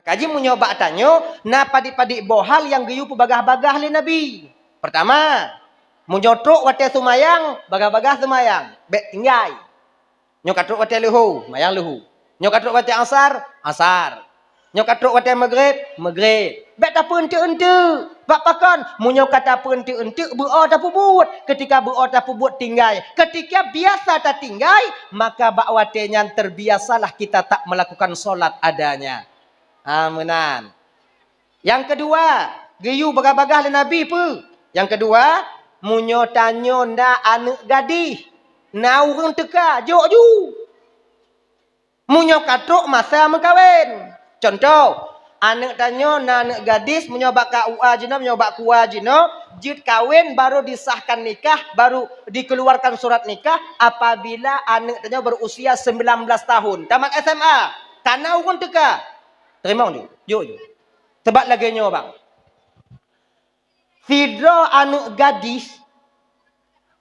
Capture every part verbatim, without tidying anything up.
Kaji meunyoe bak tanyoe, na padit-padit boh hal nyang geuyue peubagah-bagah lé Nabi. Peurtama, meunyoe trok watée seumayang, bagah-bagah seumayang, bék tinggai. Nyoe ka trok watée leuhô, mayang leuhô. Nyoe ka trok watée asar, asar. Nyoe ka trok watée maghrib, maghrib. Bék tapeueunteuk-eunteuk. Bak pakon? Meunyoe ka tapeueunteuk-eunteuk, beuo tapeubuet. Ketika beuo tapeubuet tinggai. Ketika biasa tatinggai, maka bak watée nyan terbiasalah kita tak melakukan solat adanya. Ha, meunan. Nyang keudua, geuyue bagah-bagah lé Nabi peue? Nyang keudua, meunyoe tanyoe na aneuëk gadih, na ureuëng teuka, jok ju. Meunyoe ka trok masa meukawen. Contoh, aneuëk tanyoe na aneuëk gadis, meunyoe bak K U A jinoe, meunyoe bak K U A jinoe, jeuet kawen baru disahkan nikah, baru dikeluarkan surat nikah apabila aneuëk tanyoe berusia sembilan belas tahun. Tamat S M A, ka na ureuëng teuka. Teurimong ju, jok ju. Sabab lagée nyoe, bang. Sidroe aneuëk gadis,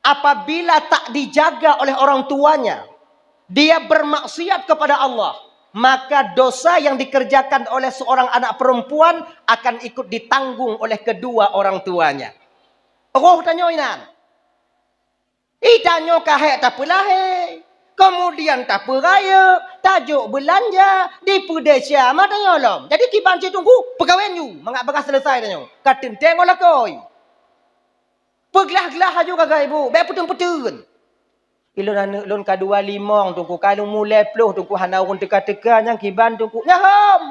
apabila tak dijaga oleh orang tuanya, dia bermaksiat kepada Allah, maka dosa yang dikerjakan oleh seorang anak perempuan akan ikut ditanggung oleh kedua orang tuanya. Roh tanyoe inan. Ih, tanyoe ka hék tapeulahé, kemudian tapeurayeuk, tajok beulanja, dipeudesya, ma tanyoe lom. Jadi kiban cit Teungku, peukawen ju, mangat bagah seuleusoe tanyoe. Ka teuntée ngon lakoe. Peuglah-glah laju gagai bu, bék peuteun-peuteun. Ilôn aneuëk lôn ka dua limong Teungku, ka lôn mulai ploh Teungku, hana ureuëng teuka-teuka nyang kiban Teungku. Nyan hom.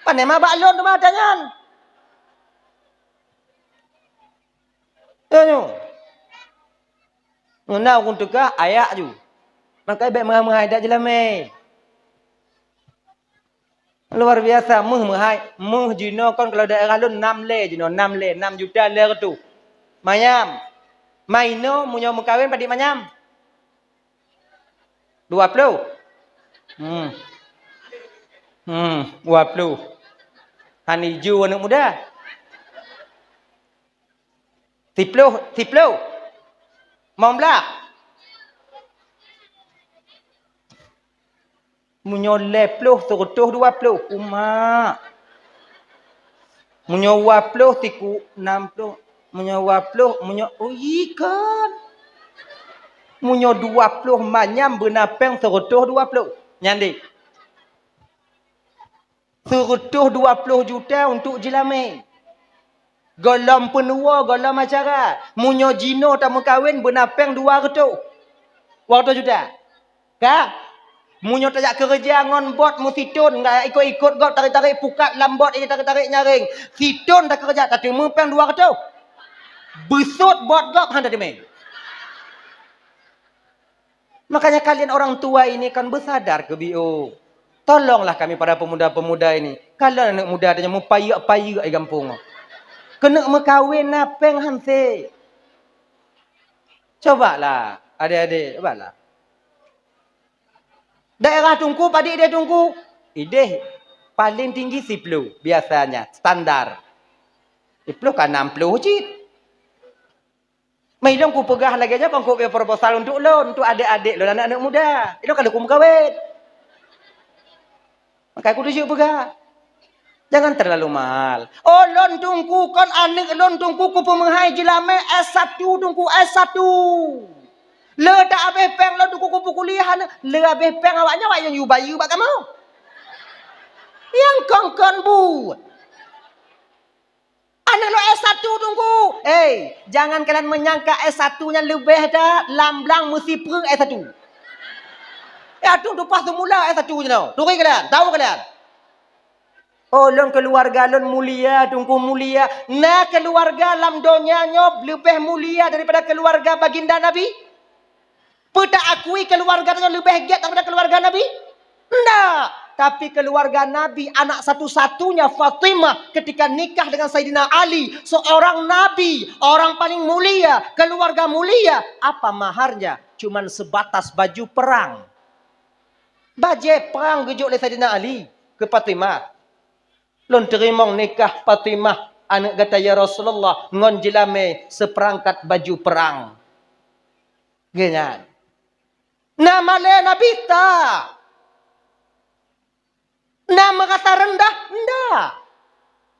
Pane ma bak lôn teuma ata nyan. Tanyoe. Meuna ureuëng teuka, ayak ju. Maka bék meuhai-meuhai dak jeulamé. Luar biasa, meuh meuhai. Meuh jinoe kon kalau daerah lôn nam lé jinoe, nam lé, nam juta lé reutôh. Manyam. Maino meunyoe meukawen padit manyam? Dua ploh. Hmm. Hmm, dua ploh. Han ijo aneuëk muda. Siploh, siploh. Limong blah. Meunyoe lhée ploh, seureutôh dua ploh. Umak. Meunyoe dua ploh, siku nam ploh. Meunyoe dua ploh, meunyoe, oh, ikan. Meunyoe dua ploh manyam beuna péng seureutôh dua ploh. Nyan deh. Seureutôh dua ploh juta untuk jeulamé. Gohlom peunuwoe, gohlom acara. Meunyoe jinoe tameukawen beuna péng dua reutôh. Dua reutôh juta. Ka? Meunyoe tajak keureuja ngon bot meusithon, nggak ikot-ikot gob, tarék-tarék pukat lam bot, ini tarék-tarék nyaréng. Sithon takeureuja, tateumé péng dua reutôh. Beusôt bot gob, han tateumé. Makanya kalian orang tua ini kan bersadar ke bio. Tolonglah kami para pemuda-pemuda ini. Kalon aneuëk muda tanyoe meupayeuk-payeuk di gampông. Keuneuk meukawen na péng han sép. Cobalah, adik-adik, cobalah. Daerah Teungku, padit idéh Teungku? Idéh paling tinggi siploh, biasanya, standar. Siploh ka nam ploh cit. Meuilôn kupeugah lagée nyoe kon kupeugah proposal untuk lôn, untuk adék-adék lôn, aneuëk-aneuëk muda. Ilôn ka lheueh kumeukawen. Maka kutuju peugah. Jangan terlalu mahal. Oh, lôn Teungku kon aneuëk lôn Teungku kupeumeuhai jeulamé S satu Teungku, S satu. Le tak habéh péng lôn Teungku kupeukuliah aneuëk, le habéh péng awaknyan, awaknyan yue bayeue bak kamoe. Nyang kon-kon buet. Aneuëk lôn S satu Teungku. Hei, jangan kalian menyangka S satu nyan leubeh that, lam blang meusipreueng S satu. Ya, tu tumpah semula S satu jinoe. Turi kalian, tahu kalian. Oh, lôn keluarga lôn mulia, Teungku mulia. Na keluarga lam donya nyoe leubeh mulia daripada keluarga baginda Nabi? Peue ta akui keluarga tanyoe leubeh gét daripada keluarga Nabi? Ndak. Tapi keluarga Nabi, anak satu-satunya Fatimah, ketika nikah dengan Saidina Ali, seorang Nabi, orang paling mulia, keluarga mulia, apa maharnya? Cuman sebatas baju perang. Bajée prang geujok lé Saidina Ali keu Fatimah. Lôn teurimong nikah Fatimah, aneuëk gata ya Rasulullah, ngon jeulamé seupeurangkat baju perang. Geuh nyan. Na malée Nabi ta. Na meurasa reundah,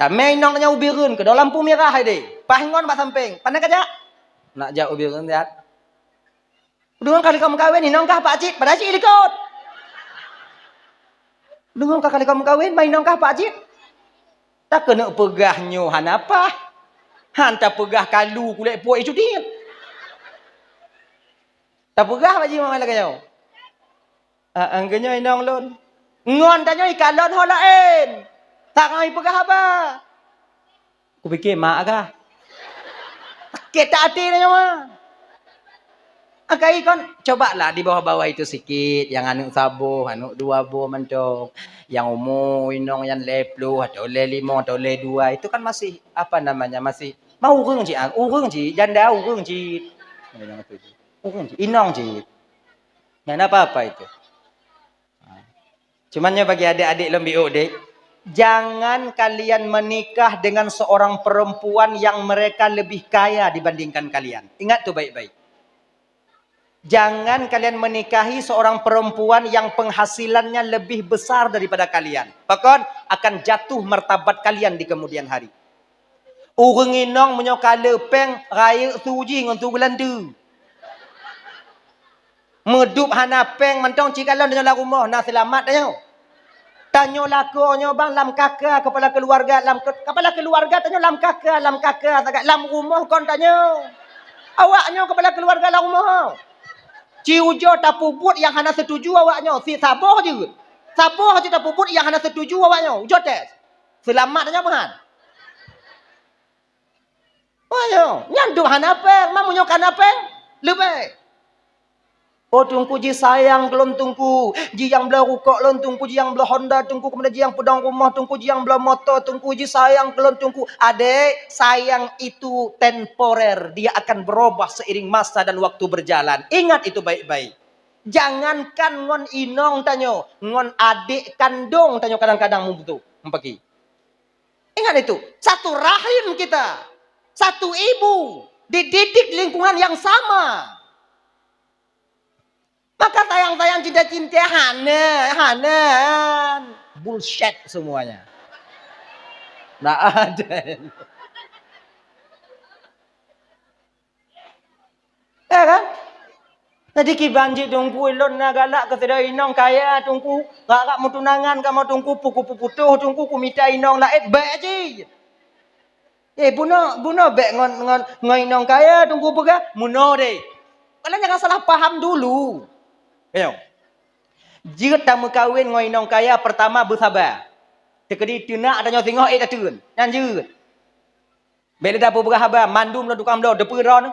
Tamé inong nyan u Bireuen, keudroe lampu mirah hai deh. Paih ngon bak sampéng. Pane ka jak? Nak jak u Bireuen jak. Deungon ka likot meukawen, inong kah pakcit, padahai cit likot. Deungon ka likot meukawen, ma inong kah pakcit. Takeuneuk peugah nyoe hana paih. Han tapeugah kalu kulét puet ié cutit. Tapeugah bak jih lagée nyoe. Ah, ah, geunyoe inong lôn. Ngon tanyoe ikalon ho laén. Tangai peugah haba. Kupike mak agah. Sakét that até tanyoe. Akai kon, cobalah di bawah-bawah itu sikit, nyang aneuk saboh, aneuk dua boh mantong, nyang umu inong nyan lhée ploh atau lhée limong atau lhée dua, itu kan masih, apa namanya, masih ma ureueng cit, ah, ureueng cit, janda ureueng cit. Ureueng cit, inong cit. Nyan apa-apa itu. Cuman nyoe bagi adik-adik lôn biôk deh, jangan kalian menikah dengan seorang perempuan yang mereka lebih kaya dibandingkan kalian. Ingat tu baik-baik. Jangan kalian menikahi seorang perempuan yang penghasilannya lebih besar daripada kalian. Pakon? Akan jatuh martabat kalian di kemudian hari. Ureueng inong meunyoe ka le péng, rayeuk su jih ngon su geulanteue. Meudup hana péng mantong, ci kalon tanyoe lam rumoh, na seulamat tanyoe. Tanyoe lakoe nyoe bang lam kaka keupala keuluwarga, lam ke-, keupala keuluwarga tanyoe lam kaka, lam kaka sagai, lam rumoh kon tanyoe. Awak nyoe keupala keuluwarga lam rumoh. Ci ujoe tapeubuet nyang hana seutuju awak nyoe, si saboh jeuet. Saboh jeuet tapeubuet nyang hana seutuju awak nyoe, ujoe tes. Seulamat tanyoe meuhan. Oh, nyoe, nyan duek hana péng, ma meunyoe ka na péng, leubeh. Oh, Teungku jisayang keu lôn, Teungku. Jiyang bloe rukok lôn, Teungku, jiyang bloe Honda, Teungku, keumudian jiyang peudong rumoh, Teungku, jiyang bloe moto, Teungku, jisayang keu lôn, Teungku. Adék, sayang itu temporer, dia akan berubah seiring masa dan waktu berjalan. Ingat itu baik-baik. Jangankan ngon inong tanyoe, ngon adék kandong tanyoe kadang-kadang meubeutôi, meupaké. Ingat itu, satu rahim kita, satu ibu, dididik di lingkungan yang sama. Maka sayang-sayang, cinta-cinta, hana, hana. Bullshit semuanya. Ndak ada. Ya kan? Jadi kiban jih Teungku, lôn na galak keu sidroe inong kaya Teungku, rab-rab meutunangan kamoe Teungku, peue kuputôh Teungku, kumita inong laén, bék jih. Eh, bunoe, bunoe bék ngon, ngon, ngon inong kaya Teungku peugah, bunoe deh. Kalian jangan salah paham dulu. Ayo. Jeuet tameukawen ngon inong kaya, pertama beusaba. Teukeudi teunak tanyoe singoh ék tateun. Nyan jeuet. Bék lé tapeugah haba, mandum lôn tukang bloe, teupeue droeneuh?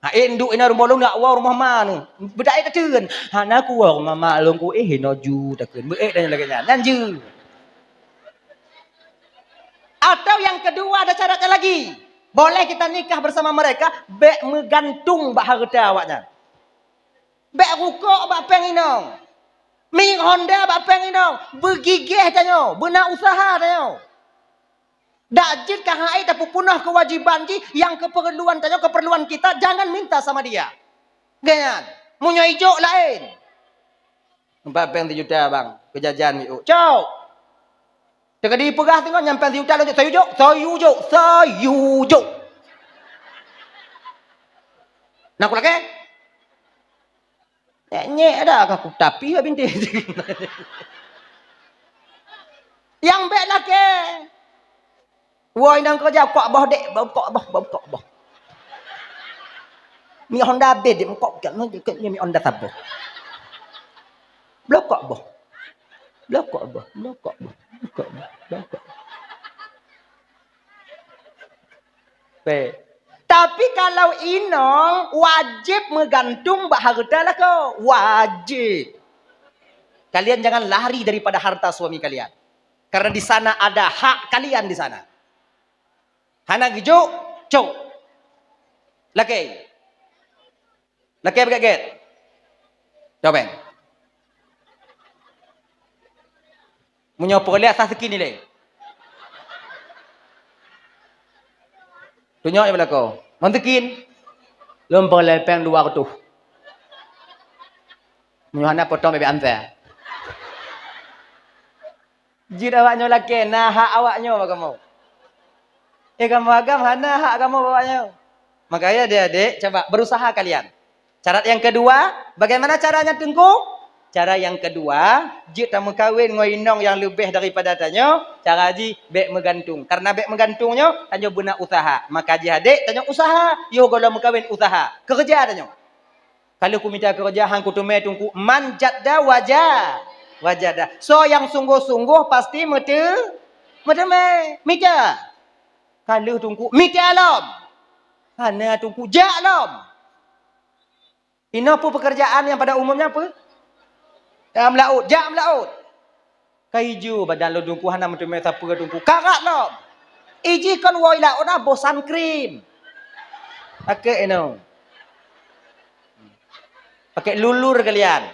Ha, ék nduek inoe rumoh lôn, nak woe rumoh ma neuh. Beudak ék tateun. Hana kuwoe rumoh ma lôn ku, éh, inoe ju takheun. Beuék dan lagée nyan. Nyan jeuet. Atau yang kedua, ada syaratnya lagi. Boleh kita nikah bersama mereka, bék meugantung bak hareuta awaknyan. Bék rukok bak péng inong. Minyeuk Honda bak péng inong. Beugigeh tanyoe, beuna useuha tanyoe. Dak jeuet ka hai tapeupunoh keuwajéban jih nyang keupeurluan tanyoe, keupeurluan kita, jangan minta sama dia. Geuyan, meunyoe ijok laén. Empat péng sijuta bang, keujajan miôk. Cok! Teukeudi peugah teungoh nyan péng sijuta laju, sayujok, sayujok, sayujok. Nak kulakée? Nyek-nyek ada kah kutapi ha binti. Nyang bék lakée. Woi, nyang keureuja kok boh dek, kok boh, kok boh. Mi Honda abéh dek, kok, kok, kok, mi Honda saboh. Blokok boh. Blokok boh, blokok boh, blokok boh, blokok boh. Baik. Tapi kalau inong, wajéb meugantung bak hareuta lakoe. Wajéb. Kalian jangan lari daripada harta suami kalian. Karena di sana ada hak kalian di sana. Hana geujok, cok. Lakée. Lakée beugét-gét. Coba. Meunyoe peureulée asah sikin ilée. Tunyok je bak lakoe. Mon sikin. Lôn peureulée péng dua reutôh. Meunyoe hana potong bebek ansa. Jeuet awaknyoe lakée, na hak awaknyoe bak kamoe. Eh, kamoe agam hana hak kamoe bak awaknyoe. Makanya adék-adék, coba berusaha kalian. Syarat yang kedua, bagaimana caranya, Teungku? Cara yang kedua, jeuet tameukawen ngon inong nyang leubeh daripada tanyoe, cara jih bèk meugantung. Karena bèk meugantung nyoe, tanyoe beuna usaha. Maka jih adék, tanyoe usaha, yoh gohlom meukawen usaha. Keureuja tanyoe. Ka lheueh kumita keureuja, han kuteumé, Teungku, man jadda waja-, wajada. Soe nyang sunggoh-sunggoh pasti meute-, meuteumé. Mita. Ka lheueh, Teungku, mita lom. Hana, Teungku, jak lom. Inoe peue pekerjaan nyang pada umumnya peue? Meulaôt, jak meulaôt. Ka ijo badan lôn, Teungku, hana meuteumé sapeue, Teungku. Karat lom. Ijih kon woe i laôt na boh sun cream. Pakai inoe. Pakai lulur kalian.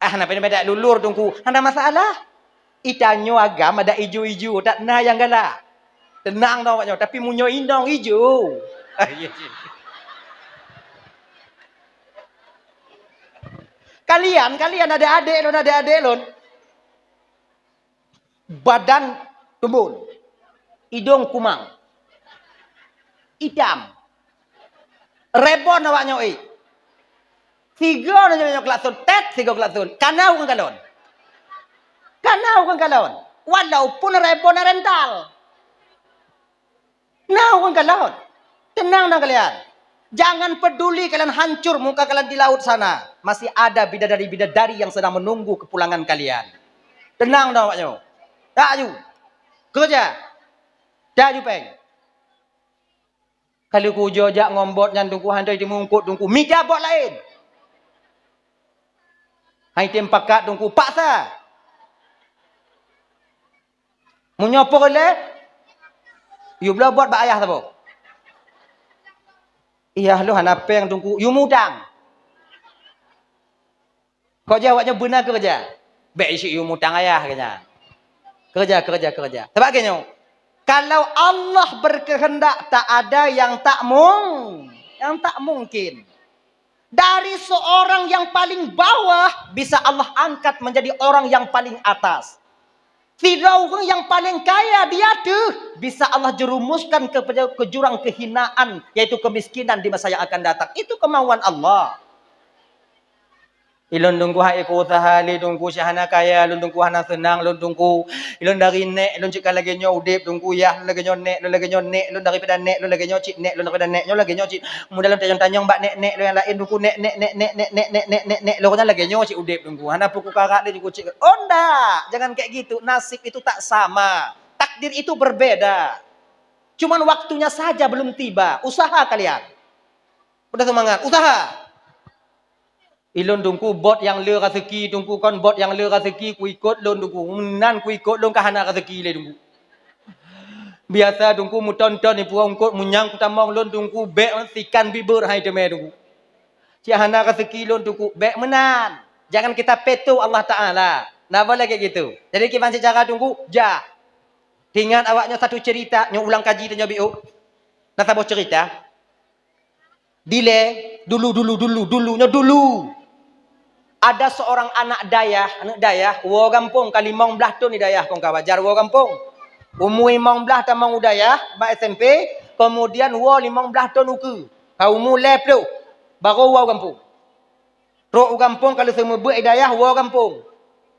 Ah, na pih beda lulur, Teungku. Hana masalah. Itanyoe agam ada ijo-ijo, tak na nyang galak. Teunang dong awaknyoe, tapi meunyoe inong ijo. Kalian, kalian adék-adék lôn, adék-adék lôn. Badan teumbon, idong kumang, itam, rebon awaknyoe. Sigoe nyoe, nyoe klakson, tet, sigoe klakson. Kana ureueng kalon. Kana ureueng kalon. Walaupun rebon rental. Na ureueng kalon. Teunang na kalian. Jangan peduli kalian hancur muka kalian di laut sana. Masih ada bidadari-bidadari yang sedang menunggu kepulangan kalian. Teunang na awaknyoe. Dak aju. Keureuja. Dak aju péng. Ka lheueh kujo jak ngon bot nyan, Teungku, han teumé eungkot, Teungku. Mita bot laén. Han tém pakat, Teungku, paksa. Meunyoe peureulée, yue bloe bot bak ayah saboh. Ayah lôn hana péng, Teungku, yue mutang. Kok jawab nyoe beuna keureuja. Bék isu yue mutang ayah, keu nyan. Keureuja, keureuja, keureuja. Sabab keu nyoe, kalau Allah berkehendak, tak ada yang tak mung-, yang tak mungkin. Dari seorang yang paling bawah, bisa Allah angkat menjadi orang yang paling atas. Sidroe ureueng nyang paleng kaya di ateueh, bisa Allah jerumuskan ke, ke jurang kehinaan, yaitu kemiskinan di masa yang akan datang. Itu kemauan Allah. Ilôn Teungku hai keu useuha lé Teungku, si hana kaya lôn Teungku, hana seunang lôn Teungku. Ilôn dari nék lôn cit ka lagée nyoe udeb Teungku, yah lôn lagée nyoe, nék lôn lagée nyoe, nék lôn daripada nék lôn lagée nyoe cit, nék lôn daripada nék nyoe lagée nyoe cit. Mudah lôn tanyong-tanyong bak nék-nék lôn nyang laén Teungku, nék, nék, nék, nék, nék, nék, nék, nék, lôn nyang lagée nyoe cit udeb Teungku. Hana peue kukarat lé Teungku cit. Oh ndak, jangan kayak gitu. Nasib itu tak sama. Takdir itu berbeda. Cuman waktunya saja belum tiba. Usaha kalian. Udah semangat, usaha. Ilôn Teungku bot nyang le raseuki Teungku, kon bot nyang le raseuki kuikot lôn Teungku. Meunan kuikot lôn ka hana raseuki lé Teungku. Biasa Teungku meuton-ton ipuwoe eungkot, meunyang kutamong lôn Teungku bék sikan bibeur hai teumé Teungku. Cit hana raseuki lôn Teungku, bék meunan. Jangan kita peto Allah Taala. Napa lagée gitu. Jadi kiban cara Teungku, ja. Ingat awaknyoe satu cerita, nyoe ulang kaji tanyoe biôh. Na saboh cerita. Dilée, dulu, dulu, dulu, dulu, nyoe dulu. Ada seorang anak dayah, aneuk dayah, woe gampông ka limong blaih thon di dayah kong ka wajar woe gampông. Umu limong blaih tamong u dayah, bak S M P, kemudian woe limong blaih thon ukeue. Ka umu lhée ploh, barô woe gampông. Trok u gampông ka lheueh seumeubeuet i dayah woe gampông.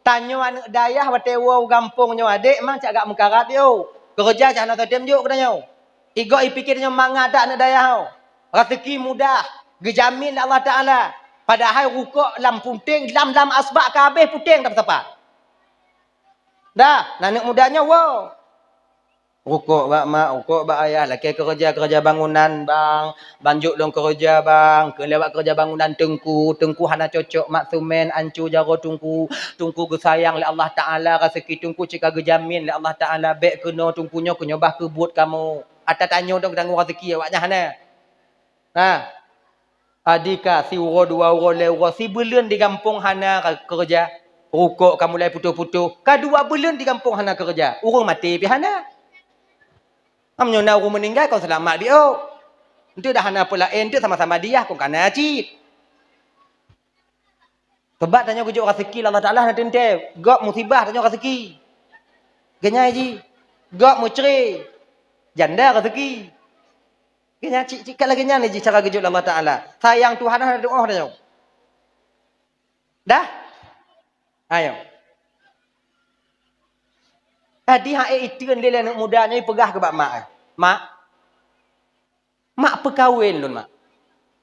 Tanyoe aneuk dayah watée woe u gampông nyoe adék mang cak gak meukarat yo. Keureuja cak hana teutem jok keu tanyoe. Igoe ipike tanyoe mangat that aneuk dayah ho. Raseuki mudah, geujamin lé Allah Taala. Padahai rukok lam puténg, lam, lam asbak ka habéh puténg that sapat. Dah, na aneuk muda nyoe woe. Rukok bak mak, rukok bak ayah, lakée keureuja-keureuja bangunan, bang. Ban jok lôn keureuja, bang. Keu lewat keureuja bangunan Teungku, Teungku hana cocok mak seumén, anco jaroe Teungku. Teungku geusayang lé Allah Taala, raseuki Teungku cit ka geujamin lé Allah Taala, bék keunoe Teungku nyoe, keu nyoe bah keubuet kamoe. Ata tanyoe dong tanggong raseuki awaknyan hana. Nah, adika siuroe dua uroe lhée uroe sibuleuen di gampông hana keureuja. Rukok ka mulai putôh-putôh, ka dua buleuen di gampông hana keureuja. Ureuëng maté pih hana. Meunyoe na ureuëng meuninggai kon seulamat biôh. Enteuk dah hana peue laén, enteuk sama-sama diah kon kana cit. Sabab tanyoe geujok raseuki lé Allah Taala hana teuntée. Gob musibah tanyoe raseuki. Geunyai jih, gob meucre, janda raseuki. Geunyai cit-cit ka lagée nyan jih cara geujok lé Allah Taala. Sayang Tuhan hana teu'oh tanyoe. Dah? Ayo. Tadi han ék iteun lé aneuk muda nyoe peugah keu bak mak, "Mak, mak peukawen lôn, mak.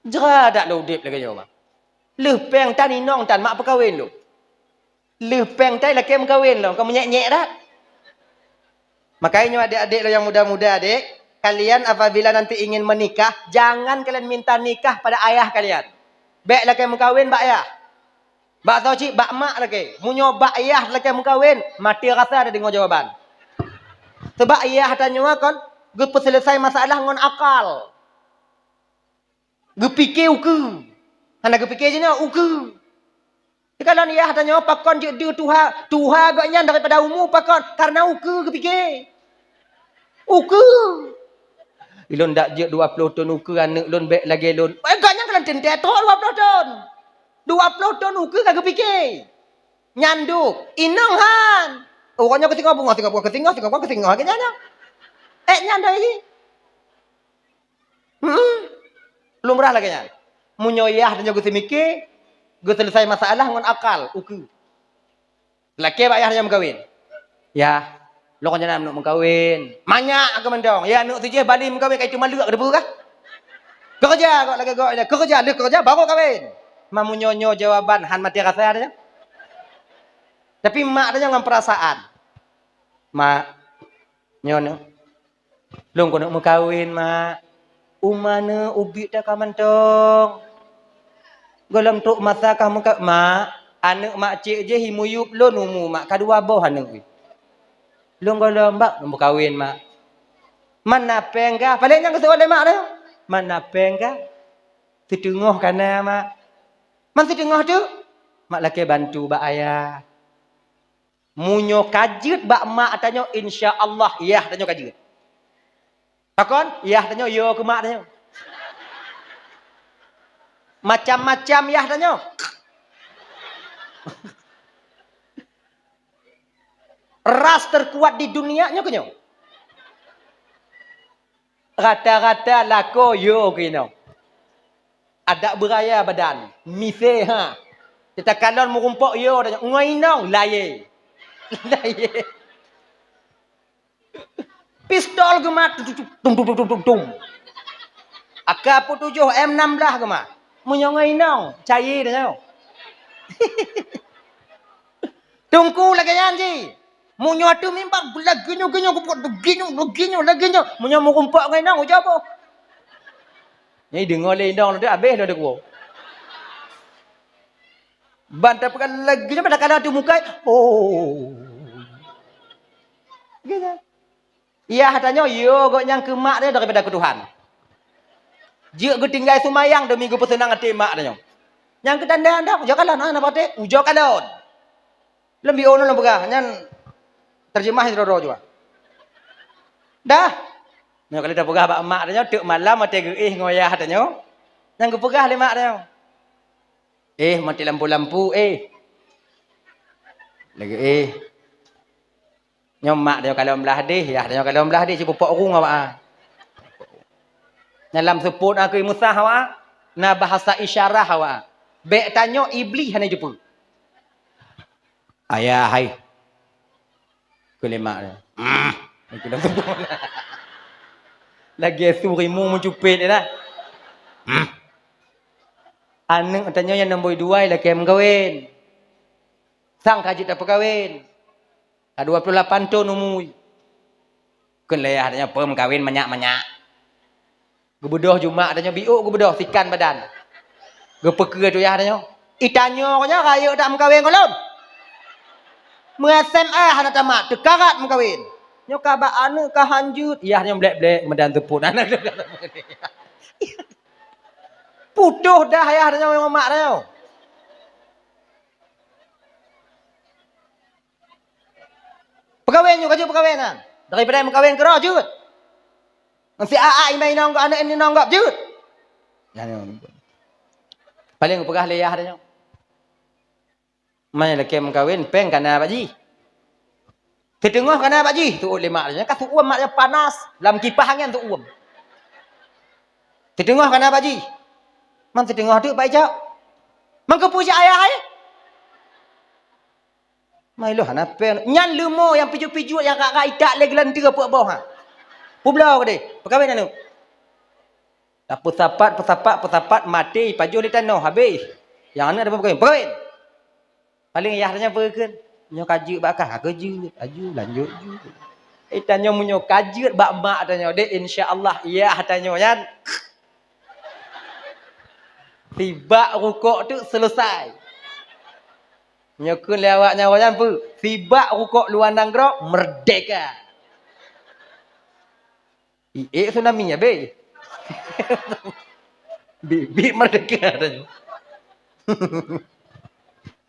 Jra that lôn udeb lagée nyoe, mak. Lheueh péng tan inong tan mak peukawen lôn. Lheueh péng tan lakée meukawen lôn, ka meunyék-nyék that." Makanya nyoe adék-adék lôn nyang muda-muda, adék, kalian apabila nanti ingin menikah, jangan kalian minta nikah pada ayah kalian. Bék lakée meukawen bak ayah. Bak soe cit, bak mak lakée. Meunyoe bak yah lakée meukawen, maté rasa tadeungoe jawaban. Sabab yah tanyoe kon geupeuseuleusoe masalah ngon akal. Geupike ukeue. Hana geupike jinoe ukeue. Dikalon yah tanyoe pakon jeuet deuh tuha, tuha gobnyan daripada umu pakon? Karena ukeue geupike. Ukeue. Ilôn dak jeuet dua ploh thon ukeue aneuk lôn bék lagée lôn. Eh, gobnyan kalon teuntée trok dua ploh thon. Dua ploh thon ukeue ka geupike. Nyan duek, inong han. Uroe nyoe keusingoh beungoh, singoh beungoh keusingoh, singoh beungoh keusingoh, lagée nyan nyoe. Eh, nyan doi. Hmm. Lumrah lagée nyan. Meunyoe yah tanyoe geuseumike, geuseuleusai masalah ngon akal, ukeue. Lakée bak yah tanyoe meukawen. Yah, lôn kon jeuet aneuk meukawen. Manyak keu mantong. Ya aneuk sijih bali meukawen ka itu maleuek debu kah? Keureuja kok lagée gok, keureuja, lheueh keureuja baru kawen. Ma meunyoe nyoe jawaban han maté rasa tanyoe. Tapi mak tanyoe ngon perasaan. Mak, nyoe, nyoe. Lôn keuneuk meukawen, Mak. Uma neuh ubit that ka mantong. Gohlom trok masa ka meuka-, Mak, aneuk mak cék jih imuyueb lôn umu, Mak, ka dua boh aneuk. Lôn gohlom bak lôn meukawen, Mak. Man na péng kah? Paléng nyang geuseuôt lé mak nyoe. Man na péng kah? Siteungoh ka na, Mak. Man siteungoh teuk? Mak lakée bantu bak ayah. Meunyoe ka jeuet bak mak tanyoe, insya Allah yah tanyoe ka jeuet. Pakon? Yah tanyoe yo keu mak tanyoe. Macam-macam yah tanyoe. Ras terkuat di dunia nyoe keu nyoe. Rata-rata lakoe yo keu inong. Adak beuraya badan, misé ha. Teuka kalon meurumpok yo, ngon inong layé. Layé. Pistol geumat, tum, tum, tum. A K peutujoh M enam belas geumat. Meunyoe ngon inong, cayé tanyoe. Teungku lagée nyan jih. Meunyoe ateueh mimbar, lagée nyoe, lagée nyoe, lagée nyoe, lagée nyoe. Meunyoe meurumpok ngon inong, ujoe boh. Nyan deungoe lé inong, lôn habéh lôn deuh kuwoe. Ban tapeugah lagée nyoe, ban takalon ateueh muka, oh. Gitu. Yah tanyoe, yo gobnyan keu mak tanyoe daripada keu Tuhan. Jeuet geutinggai seumayang demi geupeuseunang até mak tanyoe. Nyang keu tanda-tanda, ujoe kalon, hana patéh, ujoe kalon. Lom biôh nyoe lôn peugah, nyan terjemah sidroe-droe jua. Dah. Nyoe kali tapeugah bak mak tanyoe, teuk malam watée geuéh ngon yah tanyoe. Nyang geupeugah lé mak tanyoe. "Eh, mati lampu-lampu, eh." Lagée, eh. Nyoe mak tanyoe kalon blah deh, yah tanyoe kalon blah deh, sipupok rung awak, ah. Nyan lam seupôt na keu musah awak, na bahasa isyarah awak. Bék tanyoe Iblih hana jiteupeu. "Ayah hai." Keu lé mak tanyoe. Hmm. Lagée su rimu meucupet dah. Hmm. Aneuk tanyoe nyang nombor dua lakée meukawen. Sang ka jeuet tapeukawen. Ka dua ploh lapan thon umu. Kheun lé yah tanyoe, "Peue meukawen manyak-manyak." Geubeudôh ju mak tanyoe, biôk geubeudôh sikan badan. Geupeukeue ateueh yah tanyoe, "I tanyoe nyoe rayeuk that meukawen ngon lôn. Meu-S M A hana tamat, teukarat meukawen. Nyoe ka bak aneuk ka hanjeuet." Yah tanyoe blek-blek meudan seupôt aneuk. Putôh dah yah tanyoe ngon mak tanyoe. Peukawen nyoe ka jeuet peukawen nyan. Daripada meukawen keudroe jeuet. Ngon si aa iman inong gob, aneuk inong gob jeuet. Nyan nyoe. Paléng peugah lé yah tanyoe. Man lakée meukawen, péng ka na bak jih. Siteungoh kana bak jih, seuôt lé mak nyan. Ka seuôt mak nyan panas, lam kipah angén seuôt. Siteungoh kana bak jih. Man siteungoh teuk bak ijak. Man keupeue jak ayah, hai? Mai lôn hana péng. Nyan leumo nyang pijuet-pijuet nyang rak-rak itak lé geulanteue peuet boh, ha. Peubloe keudeh. Peukawen aneuk. Tapeusapat, peusapat, peusapat, maté ipajoh lé tanoh, habéh. Nyang aneuk dapeuet peukawen. Peukawen. Paléng yah tanyoe peue kheun? Nyoe ka jeuet bak kah, ka jeuet. Aju, lanjut ju. Eh, tanyoe meunyoe ka jeuet bak mak tanyoe, dek, insya Allah, yah tanyoe nyan. Sibak rukok tu selesai. Nyoe kheun lé awak nyan, awak nyan peue? Sibak rukok luwa nanggroe, merdeka. Iék tsunami habéh. Bit-bit merdeka tanyoe.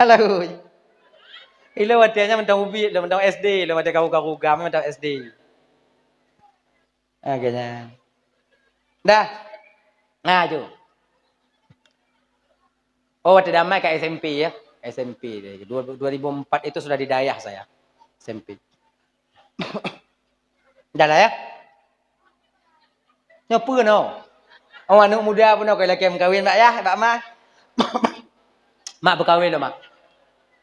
Alah, ui. Ilôn watèe nyan mantong ubit, lôn mantong S D, lôn watèe karu-karu gam mantong S D. Ah, lagèe nyan. Dah. Nah, tu. Oh, watèe damai ka S M P ya. S M P. Dua, dua ribu empat itu sudah di dayah saya. S M P. Dah lah ya. Nyoe peue nyoe? Oh, aneuk muda pun nyoe, lakèe meukawen bak yah, bak ma. Mak peukawen lôn, Mak.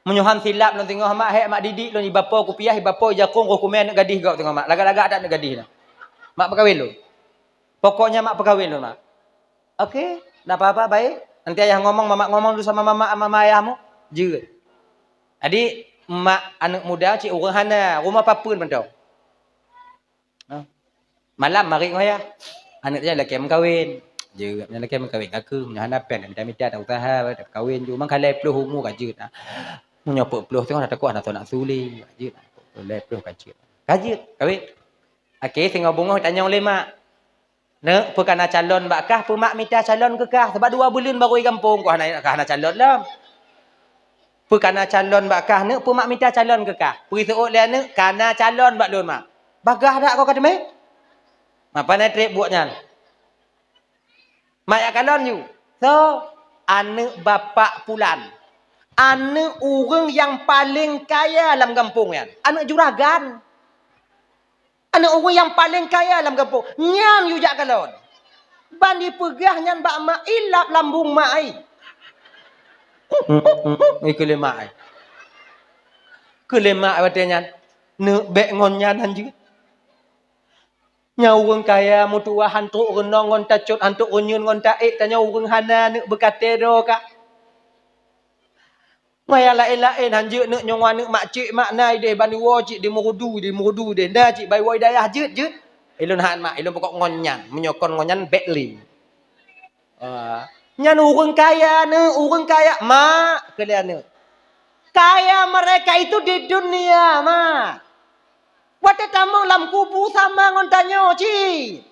Meunyoe han silap lôn singoh, Mak, hék mak didik lôn, ibapo kupiah, ibapo ijakong, roh kumè aneuk gadih gob singoh, Mak. Lagak-lagak that aneuk gadih nyoe. Mak peukawen lôn. Pokoknya mak peukawen lôn, Mak. Oke, ndak apa-apa, baik. Nanti ayah ngomong, mamak ngomong dulu sama mamak, sama ayahmu. Jeuet. Jadi, mak aneuk muda cit ureueng hana, rumoh papeuen mantong. Ha. Malam marit ngon ayah. Aneuk nyan lakèe meukawen. Jeuet, nyan lakèe meukawen ka keuh. Nyoe hana péng, mita-mita, tak useuha, tak kawen ju. Mang ka lhèe ploh umu ka jeuet. Ha. Meunyoe peuet ploh teungoh, dak takot hana soe nak su lé. Ka jeuet. Lhèe ploh ka jeuet. Ka jeuet, kawen. Oke, singoh beungoh tanyong lé mak. Neuk, peue kana calon bak kah, peue mak mita calon keu kah? Sabab dua buleuen barô i gampông, kah hana, kah hana calon lom. Peue kana calon bak kah, neuk, peue mak mita calon keu kah? Peue seuôt lé aneuk, kana calon bak lôn, mak. Bagaih dak kah ka teumé? Mak, pane trép buet nyan. Mak jak kalon ju. So, aneuk bapak pulan. Aneuk ureueng nyang paleng kaya lam gampông nyan. Aneuk juragan. Aneuk ureueng nyang paleng kaya lam gampông, nyan yue jak kalon. Ban jipeugah nyan bak mak, ilap lambông mak ai. Ikeu lé mak ai. Keu lé mak ai watèe nyan, neuk bèk ngon nyan han jeuet. Nyan ureueng kaya meutuwah han trok reunong ngon tacot, han trok reunyeun ngon taék, tanyoe ureueng hana neuk beukatée droe ka. Maya laén-laén han jeuet neuk nyang aneuk mak cék mak na ideh ban iwoe cit di Meurudu, di Meurudu ideh. Nda cit ban iwoe i dayah jeuet, jeuet. Ilôn han mak, ilôn pokok ngon nyan. Meunyoe kon ngon nyan bèk lé. Ah, nyan ureueng kaya neuk, ureueng kaya. Mak, keu lé aneuk. Kaya mereka itu di dunia, mak. Watèe tamong lam kubu sama ngon tanyoe cit.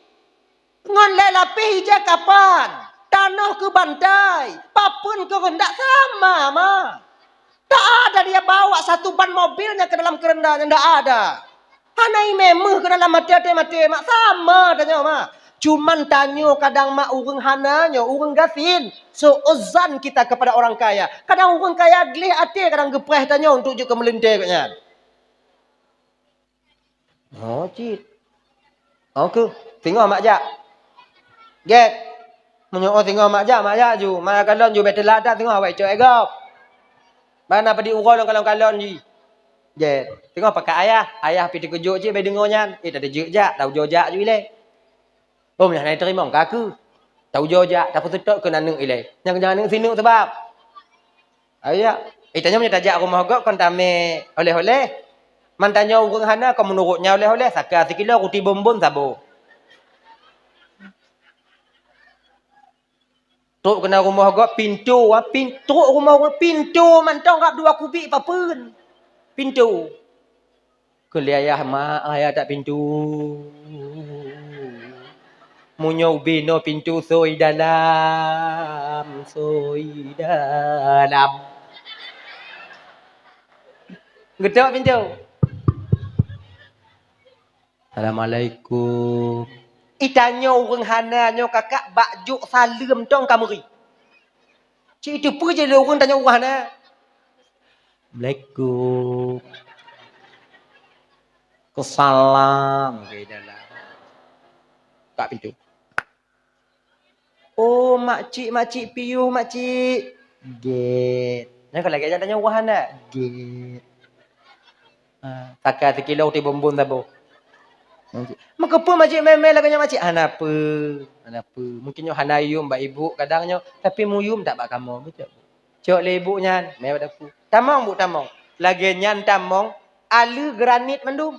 Ngon lhèe lapéh ija kapan, tanoh keu bantai, papeuen keu reundak sama, ma. Tak ada dia bawa satu ban mobilnya ke dalam kerendanya, ndak ada. Hana imé meuh keu dalam maté-até maté, mak, sama tanyoe, ma. Cuman tanyoe kadang, mak, ureueng hana nyoe, ureueng gasien. Su'uzan kita kepada orang kaya. Kadang ureueng kaya gleh até, kadang geupreh tanyoe untuk jeuet keu meulintèe gobnyan. Oh, cit. Oh, keuh. Singoh mak jak. Gét. Meunyoe oh singoh mak jak, mak jak ju. Mak kalon ju bèk teulat that singoh awai cok e gob. Bana padi uroe lôn kalon-kalon jih. Gét. Singoh pakat ayah. Ayah pi teukeujot cit bèk deungoe nyan. Eh, tadi jeuet jak, tau jo jak ju ilèe. Oh, meunyoe hana teurimong ka keuh. Tau jo jak, tapeuseutôt keu aneuk ilèe. Nyang keujang aneuk sineuk sabab. Ayak, eh, tanyoe meunyoe tajak rumoh gob kon tamé oleh-oleh. Man tanyoe ureueng hana kon meunurot nyan oleh-oleh, saka sikilo, ruti bonbon saboh. Trok keunan rumoh gob, pintoe, ah, pin-, trok rumoh gob, pintoe mantong rab dua kubik papeuen. Pintoe. Keu lé ayah mak, ayah that pintoe. Meunyoe ubé noe pintoe soi dalam, soi dalam. Geutok pintoe. Assalamualaikum. Itanyoe ureueng hana nyoe kakak bak jok saleuem tong ka meuri. Cit iteupeue jih lé ureueng tanyoe ureueng hana. Assalamualaikum. Kesalam ke dalam. Buka pintu. "Oh, makcik, makcik piôh, makcik." "Gét." Nyan ka lagèe nyan tanyoe wah aneuk. "Gét." Ha, saka sikilo ti bumbun saboh. "Meukeupeu makcik mé-mé lagèe nyan makcik?" "Hana peue, hana peue. Mungkin nyoe hana yum bak ibu kadang nyoe, tapi meuyum that bak kamoe." Beutôi. Cok lé ibu nyan, mé bak dapu. Tamong, Bu, tamong. Lagèe nyan tamong, aleue granit mandum.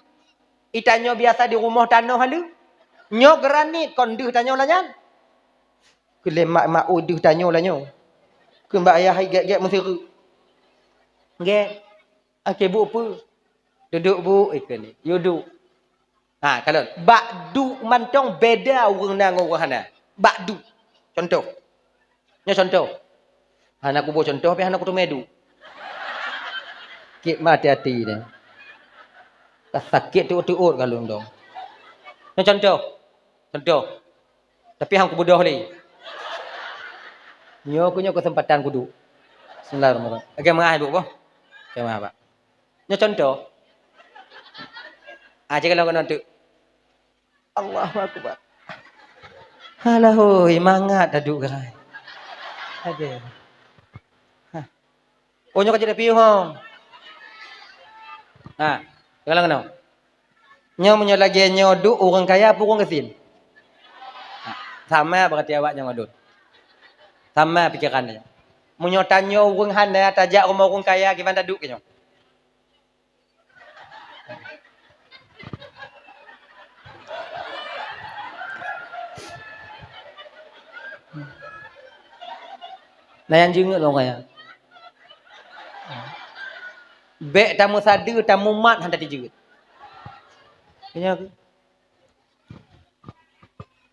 I tanyoe biasa di rumoh tanoh aleue. Nyoe granit, kon deuh tanyoe lah nyan. Keu lé mak-mak, "Oh, deuh tanyoe lah nyoe." Keu bak ayah hai gét-gét meusireuk. "Gét." "Akhé Bu peue?" "Dudoe Bu," ikheun. Yue duek. Ha, kalon. Bak duek mantong beda ureueng na ngon ureueng hana. Bak duek. Contoh. Nyoe contoh. Hana kuboh contoh, pih hana kuteumé duek. Kit ma hati-hati deh. Ka sakét teuôt-teuôt ka lôn dong. Nyoe contoh. Contoh. Tapi han kubeudôh lé. Nyoe keuh nyoe keuseumpatan kuduek. Bismillahirrahmanirrahim. Oke, meu'ah ibu boh. Oke, meu'ah, Pak. Nyoe contoh. Ah, cit kalon keunoe teuk. Allahu Akbar. Alah hôi, mangat taduek keuhai. Aduh. Hah. Oh, nyoe ka jeuet piôh, ho. Ha, kalon keunoe. Nyoe meunyoe lagèe nyoe duek ureueng kaya peue ureueng gasien? Ha, sama berarti awak nyoe ngon lôn. Sama pikeran nyoe. Meunyoe tanyoe ureueng hana tajak rumoh ureueng kaya, kiban taduek keu nyoe? Na nyang jeungeuet lom kaya. Bèk tameusadeue, tamumat hana tijeuet.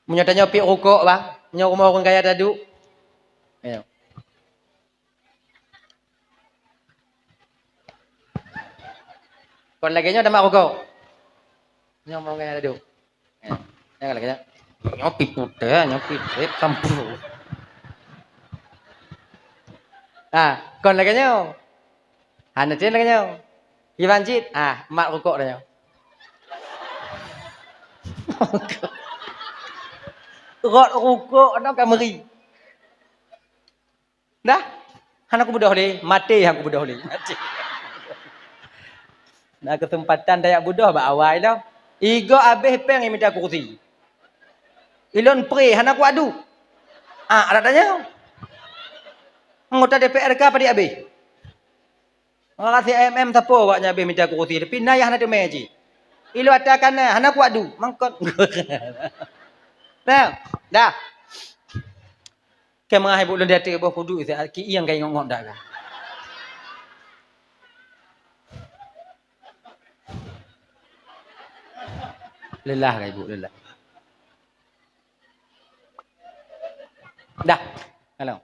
Meunyoe tanyoe piep rukok, bang, meunyoe rumoh ureueng kaya taduek. Ayo. Kon lagèe nyoe tamat rukok. Nyoe rumoh ureueng kaya taduek. Nyoe lagèe nyoe. Nyoe pi putéh, nyoe pi trép sampeu. Ah, kon lagèe nyoe. Hana cit lagèe nyoe. Kiban cit, ah, mat rukok dah nyoe. Rot rukok nyoe ka meuri. Dah. Hana kubeudôh lé, maté han kubeudôh lé. Maté. Na keuseumpatan tajak beudôh bak awai lom. Igoe abéh péng imita kurusi. Ilôn pré hana kuadu. Ah, adak tanyoe. Anggota D P R ka padit abéh. Makasih I M F sapeue awaknyan abéh mita kurusi, tapi na nyang hana teumé cit. Ilôn ata ka na, hana kuadu. Mangkot. Nah, dah. Keu meu'ah ibu lôn di ateueh boh kuduek, ki ieng ka ingot-ngot dak ka. Lelah ka ibu, lelah. Dah. Halo.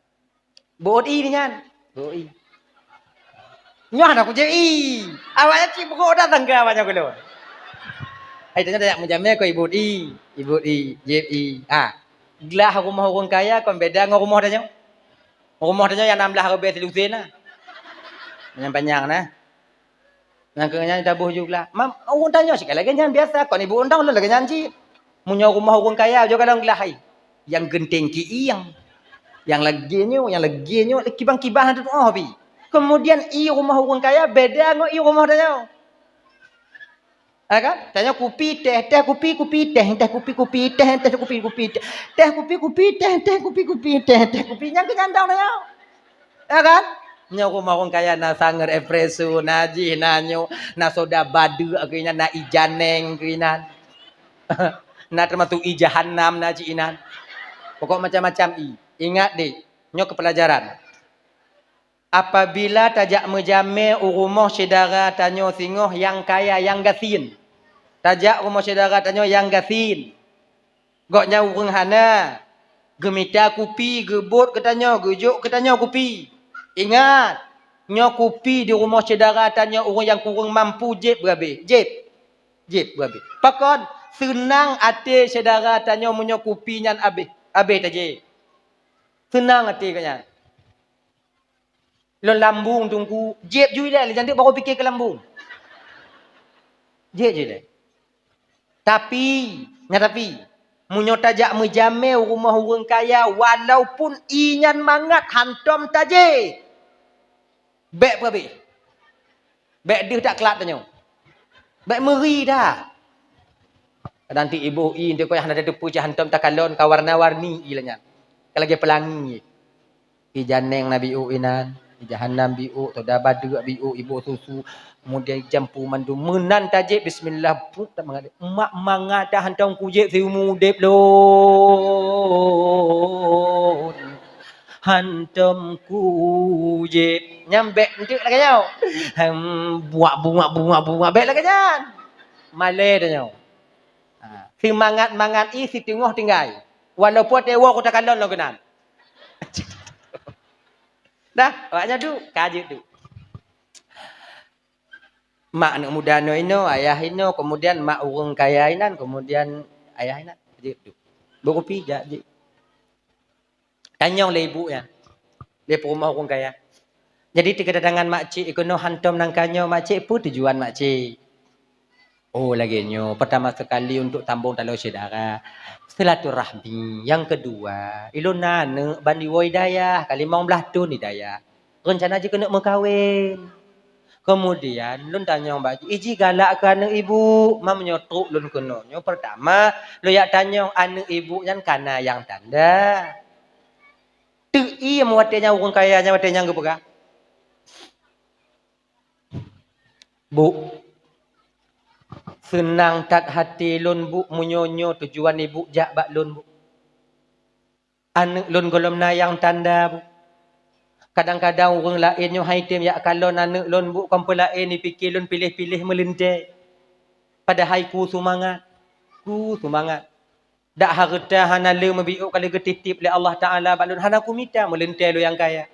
Buet ie nyan. Buet ie. Nyoe hana kujép ie. Awaknyan cit brok dah tangga awaknyan keu lôn. Ai, tanyoe tajak meujamé kon ibuet ie, ibuet ie, jép ie. Ha. Glah rumoh ureueng kaya kon beda ngon rumoh tanyoe. Rumoh tanyoe nyang nam blah ribèe silusén na. Nyang panyang na. Nyang keu nyan taboh ju glah. Mam, ureueng tanyoe cit ka lagèe nyan biasa, kon ibu undang lôn lagèe nyan cit. Meunyoe rumoh ureueng kaya, jok kalon glah hai. Nyang geunteng ki ieng. Nyang lagèe nyoe, nyang lagèe nyoe, kiban-kiban hana tuoh pi. Kemudian ie rumoh ureueng kaya beda ngon ie rumoh tanyoe. Ya kan? Tanyoe kupi, teh, teh kupi, kupi, teh, teh kupi, kupi, teh, teh kupi, kupi, teh, teh kupi, kupi, teh, teh kupi, kupi, teh, teh kupi. Nyang keu nyan dong tanyoe. Ya kan? Nyoe rumoh ureueng kaya na sangeut espresso, na jih, na nyoe, na soda badeuk keuinan, na ie janeng keuinan. Na teumasok ie jahannam na cit inan. Pokok macam-macam ie. Ingat deh, nyoe keu pelajaran. Apabila tajak meujamé u rumoh syedara tanyoe singoh nyang kaya, nyang gasien. Tajak rumoh syedara tanyoe nyang gasien. Gobnyan ureueng hana, geumita kupi, geubot keu tanyoe, geujok keu tanyoe kupi. Ingat, nyoe kupi di rumoh syedara tanyoe ureueng nyang kureueng mampu jép beurabéh, jép. Jép beurabéh. Pakon? Seunang até syedara tanyoe meunyoe kupi nyan abéh, abéh tajép. Seunang até gobnyan. Lôn lambung teungku, jép ju ilèe, lé janteuk barô pike keu lambung. Jép ju ilèe. Tapi, nyan tapi, meunyoe tajak meujamé u rumoh ureuëng kaya, walaupun ié nyan mangat, hantom tajéh. Bék peurabéh. Bék deuh that klat tanyoe. Bék meuri that. Kadang ti iboh ié, nteuk hana tateupeue cit hantom takalon ka warna-warni ié lagée nyan. Ka lagée peulangi. Ié janeng na biôk inan, ié jahanam biôk, soda badeuk biôk, iboh susu, kemudian jampu mandum. Meunan tajéh bismillah, put, tak mangat. Mak mangat dah hantom kujéb siumu udeb lôn. Hantom kujéb. Nyan bék nteuk lagée nyoe. Hem, buak, buak, buak, buak, bék lagée nyan. Malée tanyoe. Ha, seumangat-mangat ié siteungoh tinggai. Walaupun tewoe ku takalon lom keunan. Dah, awak nyan duek, ka jeuet duek. Mak aneuëk muda nyoe inoe, ayah inoe, kemudian mak ureuëng kaya inan, kemudian ayah inan. Jeuet duek. Beukupi jak jeuet. Tanyong lé ibu nyan. Lé peurumoh ureuëng kaya. Jadi, teukedatangan makcik, ikeunoe hantom nangka nyoe makcik, peue tujuan makcik? Oh, lagée nyoe, pertama sekali untuk sambung taloe syedara, silaturahmi. Yang kedua, ilôn na aneuëk ban diwoe i dayah, ka limong blaih thon i dayah. Reuncana jih keuneuk meukawen. Kemudian, lôn tanyong bak jih, "Iji galak keu aneuëk ibu?" Ma meunyoe trok lôn keunoe nyoe, pertama, lôn jak tanyong aneuëk ibu nyan kana nyang tanda. Teuk iem watée nyan ureuëng kaya nyan watée nyan geupeugah. "Bu, seunang that hati lôn, Bu, meunyoe nyoe tujuan ibu jak bak lôn, Bu. Aneuëk lôn gohlom na nyang tanda, Bu. Kadang-kadang ureuëng laén nyoe hai tem jak kalon aneuëk lôn, Bu, kon peulaén jipike lôn piléh-piléh meuleuntée. Padahai ku seumangat, ku seumangat. Dak hareuta hana le meubiôk ka lheueh geutitip lé Allah Taala bak lôn, hana kumita meuleuntée lôn nyang kaya.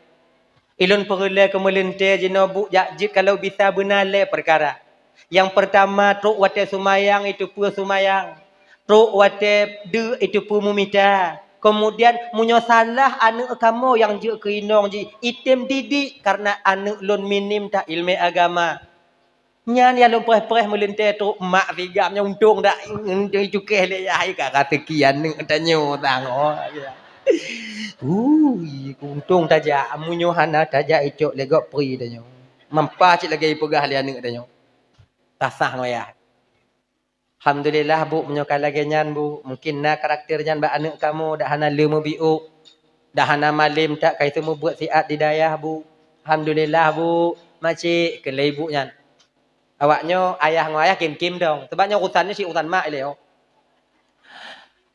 Ilôn peureulée keu meuleuntée jinoe, Bu, jak jeuet kalau bisa beuna lé peukara. Nyang peurtama, trok watée seumayang iteupeue seumayang. Trok watée deuk iteupeue meumita. Keumudian, meunyoe salah aneuëk kamoe nyang jeuet keu inong jih, item didik, kareuna aneuëk lôn minim that iéleumé agama." Nyan nyang lôn preh-preh meuleuntée trok mak sigam nyan, untông dak, untông cukéh lé yah, ka raseuki aneuëk tanyoe tangoh. Ui, untông tajak, meunyoe hana tajak icok lé gob pri tanyoe. Mampa cit lagée ipeugah lé aneuëk tanyoe. Tasah ngon yah. Alhamdulillah, Bu, meunyoe ka lagée nyan, Bu. Mungkin na karakter nyan bak aneuëk kamoe, dak hana le meubiôk, dak hana malem that ka iseumeubuet siat di dayah, Bu. Alhamdulillah, Bu. Macik, kheun lé ibu nyan. Awak nyoe ayah ngon ayah kim-kim dong. Sabab nyoe urusan nyoe cit urusan mak ilée, oh.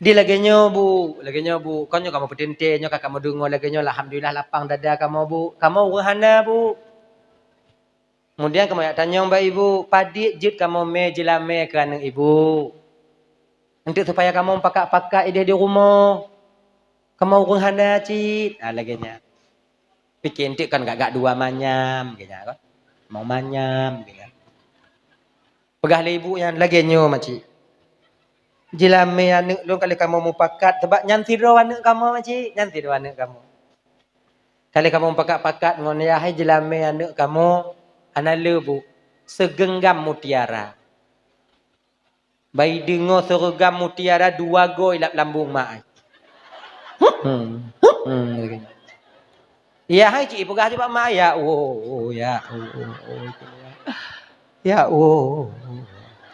Di lagée nyoe, Bu, lagée nyoe, Bu. Kon nyoe kamoe peuteuntée, nyoe ka kamoe deungoe lagée nyoe, alhamdulillah lapang dada kamoe, Bu. Kamoe ureuëng hana, Bu. Keumudian kamoe jak tanyong bak ibu, padit jeuet kamoe mé jeulamé keu aneuëk ibu? Untuk supaya kamoe pakat-pakat ideh di rumoh. Kamoe ureuëng hana cit. Ah, lagée nyan. Pike enteuk kan gak-gak dua manyam, lagée nyan kan. Mau manyam, lagée nyan. Peugah lé ibu nyan, lagée nyoe, Macik. Jeulamé aneuëk lôn ka lheueh kamoe mupakat, sabab nyan sidroe aneuëk kamoe, Macik. Nyan sidroe aneuëk kamoe. Ka lheueh kamoe mupakat-pakat ngon yah hai jeulamé aneuëk kamoe, hana le, Bu. Seugeunggam mutiara. Bai deungoe seugeunggam mutiara dua goe lam lambong mak ai. Yah hai cit ipeugah bak mak, "Ya Allah, ya Allah, ya Allah."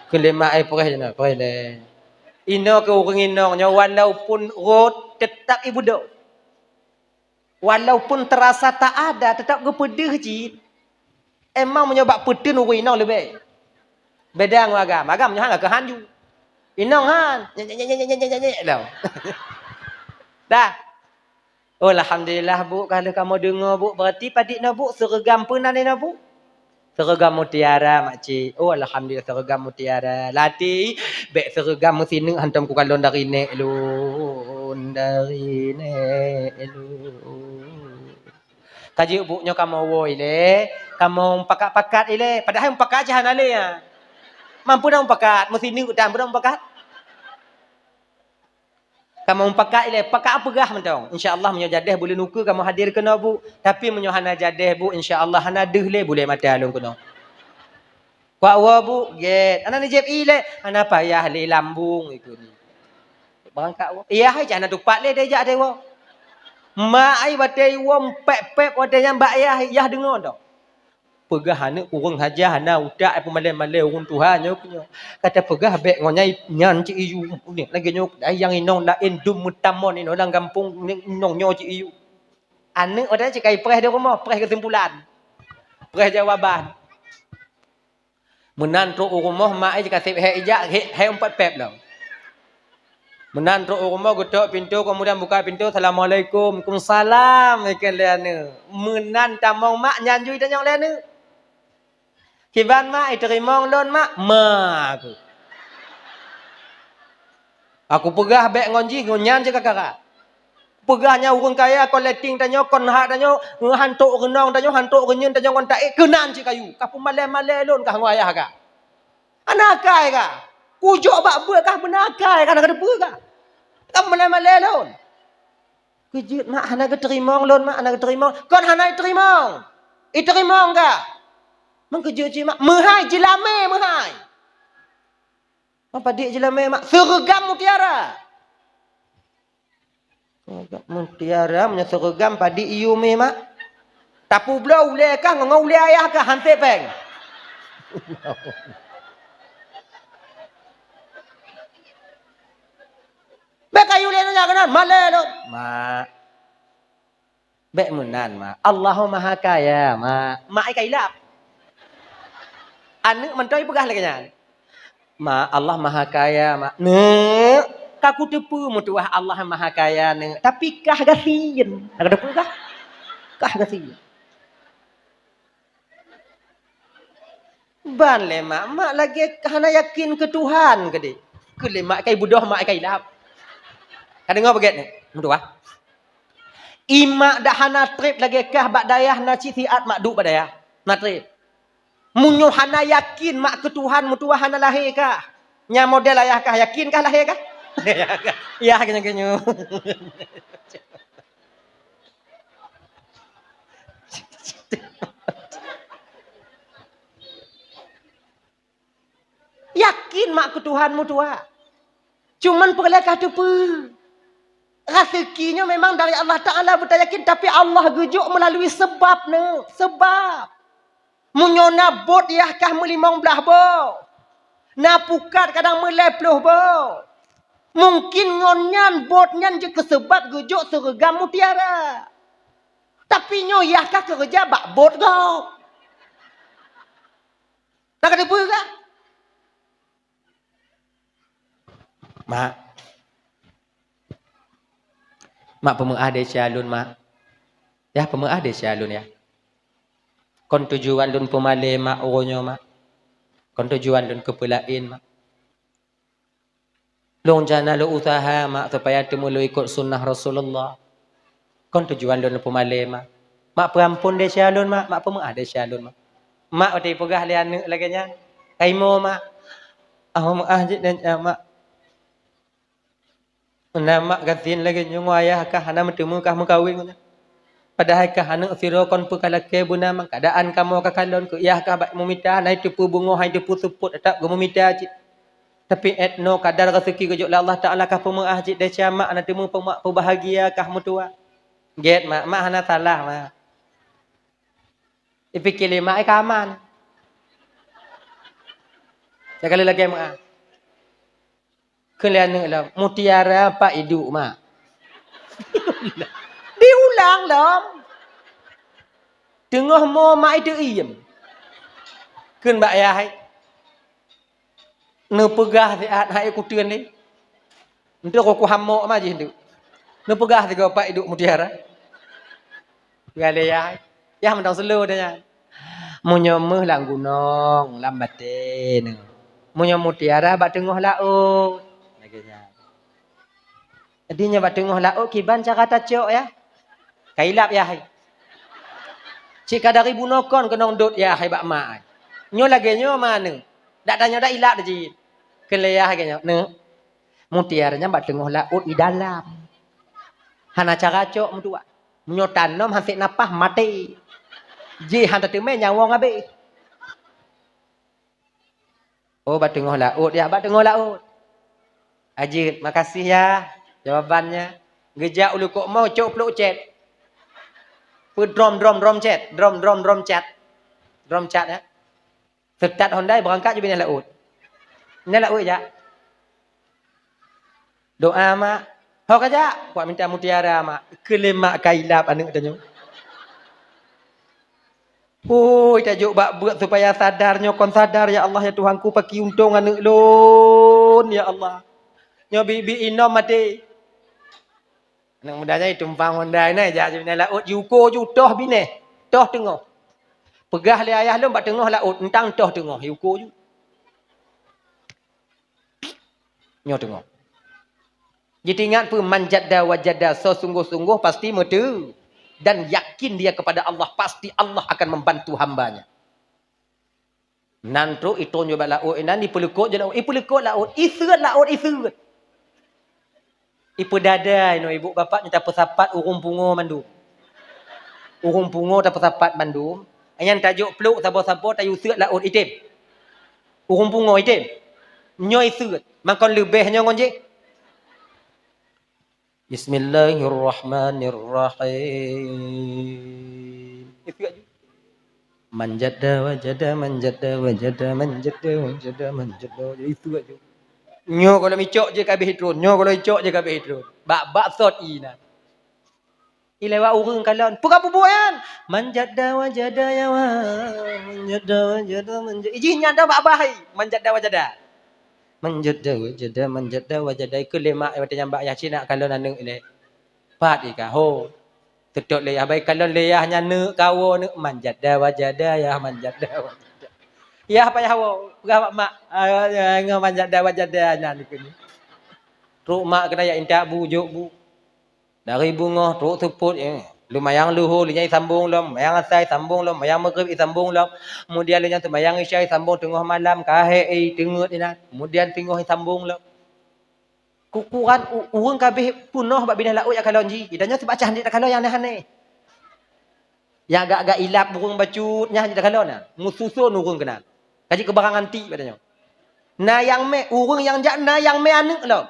Kheun lé mak ai, "Preh jinoe, preh lé." Inoe keu ureuëng inong nyoe walaupun rot teutap ibeudôh. Walaupun teurasa tak ada, teutap geupeudeuh cit. Emang meunyoe bak peuteun ureuëng inong leubeh. Beda ngon agam. Agam nyoe han ka keuhan ju. Inong han. Nyek, nyek, nyek, nyek, nyek, nyek, nyek, nyek, nyek, lom. Dah. Oh, alhamdulillah, Bu, ka lheueh kamoe deungoe, Bu. Berarti padit nyoe, Bu, seureugam peue nan inoe, Bu? Seureugam mutiara, Makcik. Oh, alhamdulillah, seureugam mutiara. Lati, bék seureugam meusineuk hantom kukalon dari nèk lôn, dari nèk lôn. Ka jeuet, Bu, nyoe kamoe woe ilée, kamoe pakat-pakat ilée. Padahai pakat cit hana lé, ya. Mampu dah pakat, meusineuk tan, peue dah pakat? Kamoe mupakat ilée, pakat peugah mantong. Insya Allah, meunyoe jadeh buleuen ukeue kamoe hadir keunoe, Bu. Tapi meunyoe hana jadeh, Bu, insya Allah hana deuh lé buleuen mata lôn keunoe. Kuat woe, Bu? Gét. Hana neujép ie lé? Hana payah lé, lambông ikôt. Beurangkat woe. Yah ai, hana tupat lé, dijak deh woe. Mak ai watèe woe pép-pép watèe nyan bak yah, yah deungö teuh. Peugah aneuk ureueng hajah hana utak, peumalèe-malèe ureueng tuha nyoe keu nyoe. Ka tapeugah bèk ngon nyan, nyan cit iyue. Lagèe nyoe, dayang inong laén dum meutamong inong lam gampông, inong nyoe cit iyue. Aneuk watèe nyan cit ka ipreh di rumoh, preh keusimpulan. Preh jawaban. Meunan trok u rumoh, mak jih kaseb hék ijak, hék, hék umpet pép lom. Meunan trok u rumoh, geutok pintoe, keumudian buka pintoe, "Assalamualaikum." "Waalaikumsalam," ikheun lé aneuk. Meunan tamong mak, nyan ju itanyong lé aneuk. "Kiban mak, iteurimong lôn mak?" "Ma," kheun. Aku peugah bèk ngon jih, ngon nyan cit ka karat. Peugah nyan ureueng kaya, kon leuting tanyoe, kon hak tanyoe, hantok reunong tanyoe, hantok reunyeun tanyoe ngon taék, keunan cit kayu. Ka peumalèe-malèe lôn kah ngon ayah kah. Hana akai kah. Kujok bak beuet kah, beuna akai kah, hana kateupeue kah. Ka peumalèe-malèe lôn. Keujeuet mak, hana geuteurimong lôn mak, hana geuteurimong. Kon hana iteurimong. Iteurimong kah. Meukeujeuet cit mak, meuhai jilamé meuhai. Mak, padit jilamé mak, seureugam mutiara. Mutiara meunyoe seureugam padit iyue mé mak. Tapubloe ulèe kah ngon ulèe ayah kah, han sép pèng. Bèk kayu lé nyan keunan, malèe lôn. Mak. Bèk meunan, Mak. Allah Maha Kaya, Mak. Mak ai ka ilap. Aneuk mantong ipeugah lagèe nyan. Mak, Allah Maha Kaya, Mak. Neuk, ka kuteupeue meutuwah Allah Maha Kaya, Neuk. Tapi kah gasien. Ka kuteupeue kah? Kah gasien. Ban lé mak, mak lagèe hana yakin keu Tuhan keudéh. Keu lé mak kai beudôh, mak kai lap. Ka deungö beugèt nyoe? Meutuwah. Imak dak hana trép lagèe kah bak dayah na cit siat mak duek bak dayah. Na trép. Meunyoe hana yakin mak keu Tuhan, meutuwah hana lahé kah. Nyan model ayah kah, yakin kah lahé kah? Yah, keu nyoe, keu nyoe. Yakin mak keu Tuhan meutuwah. Cuman peureulèe kah teupeue. Raseuki nyoe memang dari Allah Taala beutayakin, tapi Allah geujok meulalui seubab nyoe, seubab. Meunyoe na bot yah kah meulimong blaih boh, na pukat kadang meulhèe ploh boh, mungkin ngon nyan bot nyan jeuet keu seubab geujok seureugam mutiara. Tapi nyoe yah kah keureuja bak bot gob. Na kateupeue kah? Mak. Mak, peumeu'ah desya lôn, Mak. Yah, peumeu'ah desya lôn, yah. Kon tujuan lôn peumalèe, Mak, uroe nyoe, Mak. Kon tujuan lôn keu peulaén, Mak. Lôn jana lôn useuha, Mak, supaya teuma lôn ikot sunnah Rasulullah. Kon tujuan lôn peumalèe, Mak. Mak, peuampôn desya lôn, Mak. Mak, peumeu'ah desya lôn, Mak. Mak, watèe peugah lé aneuk lagèe nyan, kaimoe, Mak. Ah, meu'ah jih nyan, Mak. Na mak gasien lagèe nyoe ngon ayah kah hana meuteumé kah meukawen ngon nyan. Padahai kah aneuk sidroe kon peue ka lakèe beuna, meukeadaan kamoe ka kalon keu yah kah bak meumita, hana jiteupeue beungoh, hana jiteupeue seupôt, teutap geumeumita cit. Tapi 'et noe kadar raseuki geujok lé Allah Taala kah peumeu'ah cit desya mak hana teumé peubahagia kah meutuwah. Gèt mak, mak hana salah mak. Ipike lé mak ai ka aman. Cakap lé lagèe mak. Kheun lé aneuk lom, "Mutiara pat iduek, Mak?" Diulang lom. Teungoh mo mak iteuiem. Kheun bak yah hai, neupeugah siat hai kuteuen lé. Enteuk ku hamok ma jih enteuk. Neupeugah sigoe pat iduek mutiara. Peugah lé yah hai. Yah mantong seuleu nyan. Meunyoe méuh lam gunong, lam batèe nyoe. Meunyoe mutiara bak teungoh laôt. Lagèe nyan. Jadi nyoe bak teungoh laôt kiban cara tacok yah. Ka ilap yah hai. Cit ka dari bunoe kon keunong dot yah hai bak mak hai. Nyoe lagèe nyoe ma nyoe. Dak tanyoe dak ilap jih. Kheun lé yah hai nyoe. Neuk. Mutiara nyan bak teungoh laôt i dalam. Hana cara cok meutuwah. Meunyoe tanom hase napas maté. Jih hana teumé nyawöng habéh. Oh, bak teungoh laôt, ya, bak teungoh laôt. Ajeuet, makasih ya, jawabannya. Geujak u likot moh, cok plôk cét. Peue drom, drom, drom cét, drom, drom, drom cat. Drom cat, ya. Seutat Honda, beurangkat jih binéh laôt. Binéh laôt jak. Doa, Mak. Ho ka jak, kuat minta mutiara, Mak. Keu lé mak ka ilab aneuk tanyoe. Oi, tajok bak beuet supaya sadar, nyoe kon sadar, ya Allah, ya Tuhanku, pakri untông aneuk lôn, ya Allah. Nyoe biet-biet inong maté. Aneuk muda nyan tumpang Honda nyan, jak sinan laôt, jiuko ju, toh binéh, toh teungoh. Peugah lé ayah lôn bak teungoh laôt, eunteuk toh teungoh, jiuko ju. Nyoe teungoh. Jiteuingat peue, "Man jadda wajada", sosungguh-sungguh pasti meuteu, dan yakin dia kepada Allah, pasti Allah akan membantu hamba-Nya. Nan trok itron nyoe bak laôt inan, ipeuleukot ju laôt, ipeuleukot laôt, iseuet laôt, iseuet. Ipeudada inoe ibu bapak nyoe tapeusapat ureuëng pungo mandum. Ureuëng pungo tapeusapat mandum, nyan tajok plôk saboh-saboh tayue seuet laôt, item. Ureuëng pungo item. Nyoe iseuet, makon leubeh nyoe ngon jih. Bismillahirrahmanirrahim. Iseuet ju. Man jadda wajada, man jadda wajada, man jadda wajada, man jadda wajada. Iseuet ju. Nyoe gohlom icok jih ka abéh itron, nyoe gohlom icok jih ka abéh itron. Bak, bak sot inan. Ilewat ureuëng kalon, "Peue ka peubuet nyan?" "Man jadda wajada ya wa, man jadda wajada, man jadda." Ijih nyan dah bak bah hai, "Man jadda wajada." "Man jadda wajada, man jadda wajada." Ikeu lé mak watée nyan bak yah, "Ci nak kalon aneuk ilée." Pat ika, ho. Teutot lé yah, bai kalon lé yah nyan neuk kawoe neuk, "Man jadda wajada ya, man jadda wajada." Yah payah woe, peugah bak mak, "Ah, ngon man jadda wajada nyan ikeu ni." Trok mak keunan jak intat bu, jok bu. Dari beungoh trok seupôt, eh, lumayang leuhô lé nyan isambong lom, lumayang asai isambong lom, lumayang maghrib isambong lom. Kemudian lé nyan seumayang isya isambong teungoh malam, ka hék, eh, teungeut inan. Kemudian singoh isambong lom. Ukuran u-, ureuëng ka abéh peunoh bak binéh laôt jak kalon jih. Itanyoe sibak cah nyan takalon nyang aneh-aneh. Nyang agak-agak ilab ureuëng bacut nyan jitakalon na. Meususon ureuëng keunan. Ka jikeubarang anti bak tanyoe. Na nyang mé, ureuëng nyang jak na nyang mé aneuk lom.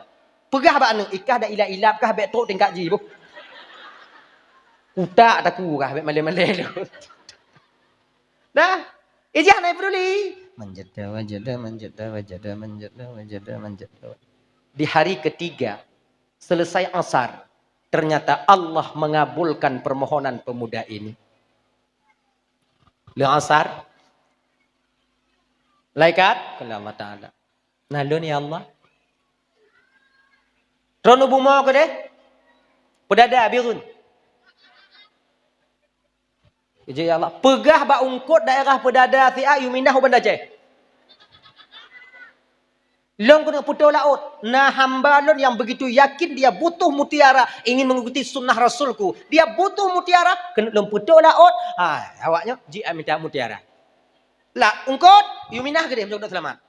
Peugah bak aneuk, "Ikah dak ilab-ilab kah, bék trok tingkat jih boh." Utak taku kah, bék malée-malée lôn. Dah, ijih na peduli. Man jadda wajada, man jadda wajada, man jadda wajada, man jadda wajada. Di hari ketiga, selesai asar, ternyata Allah mengabulkan permohonan pemuda ini. Leueng asar, malaikat, kheun Allah Taala, "Na lôn, ya Allah." Tron u bumoe keudeh, peudada bireuen. Ijih, "Ya Allah, peugah bak eungkôt daerah peudada siat yue minah u Banda Aceh. Lôn keuneuk peutoe laôt, na hamba lôn nyang begitu yakin dia butuh mutiara, ingin mengikuti sunnah Rasulku. Dia butuh mutiara, keuneuk lôn peutoe laôt." Ha, awaknyoe jimita mutiara. Lah, eungkôt, yue minah keudeh meunyoe keuneuk seulamat.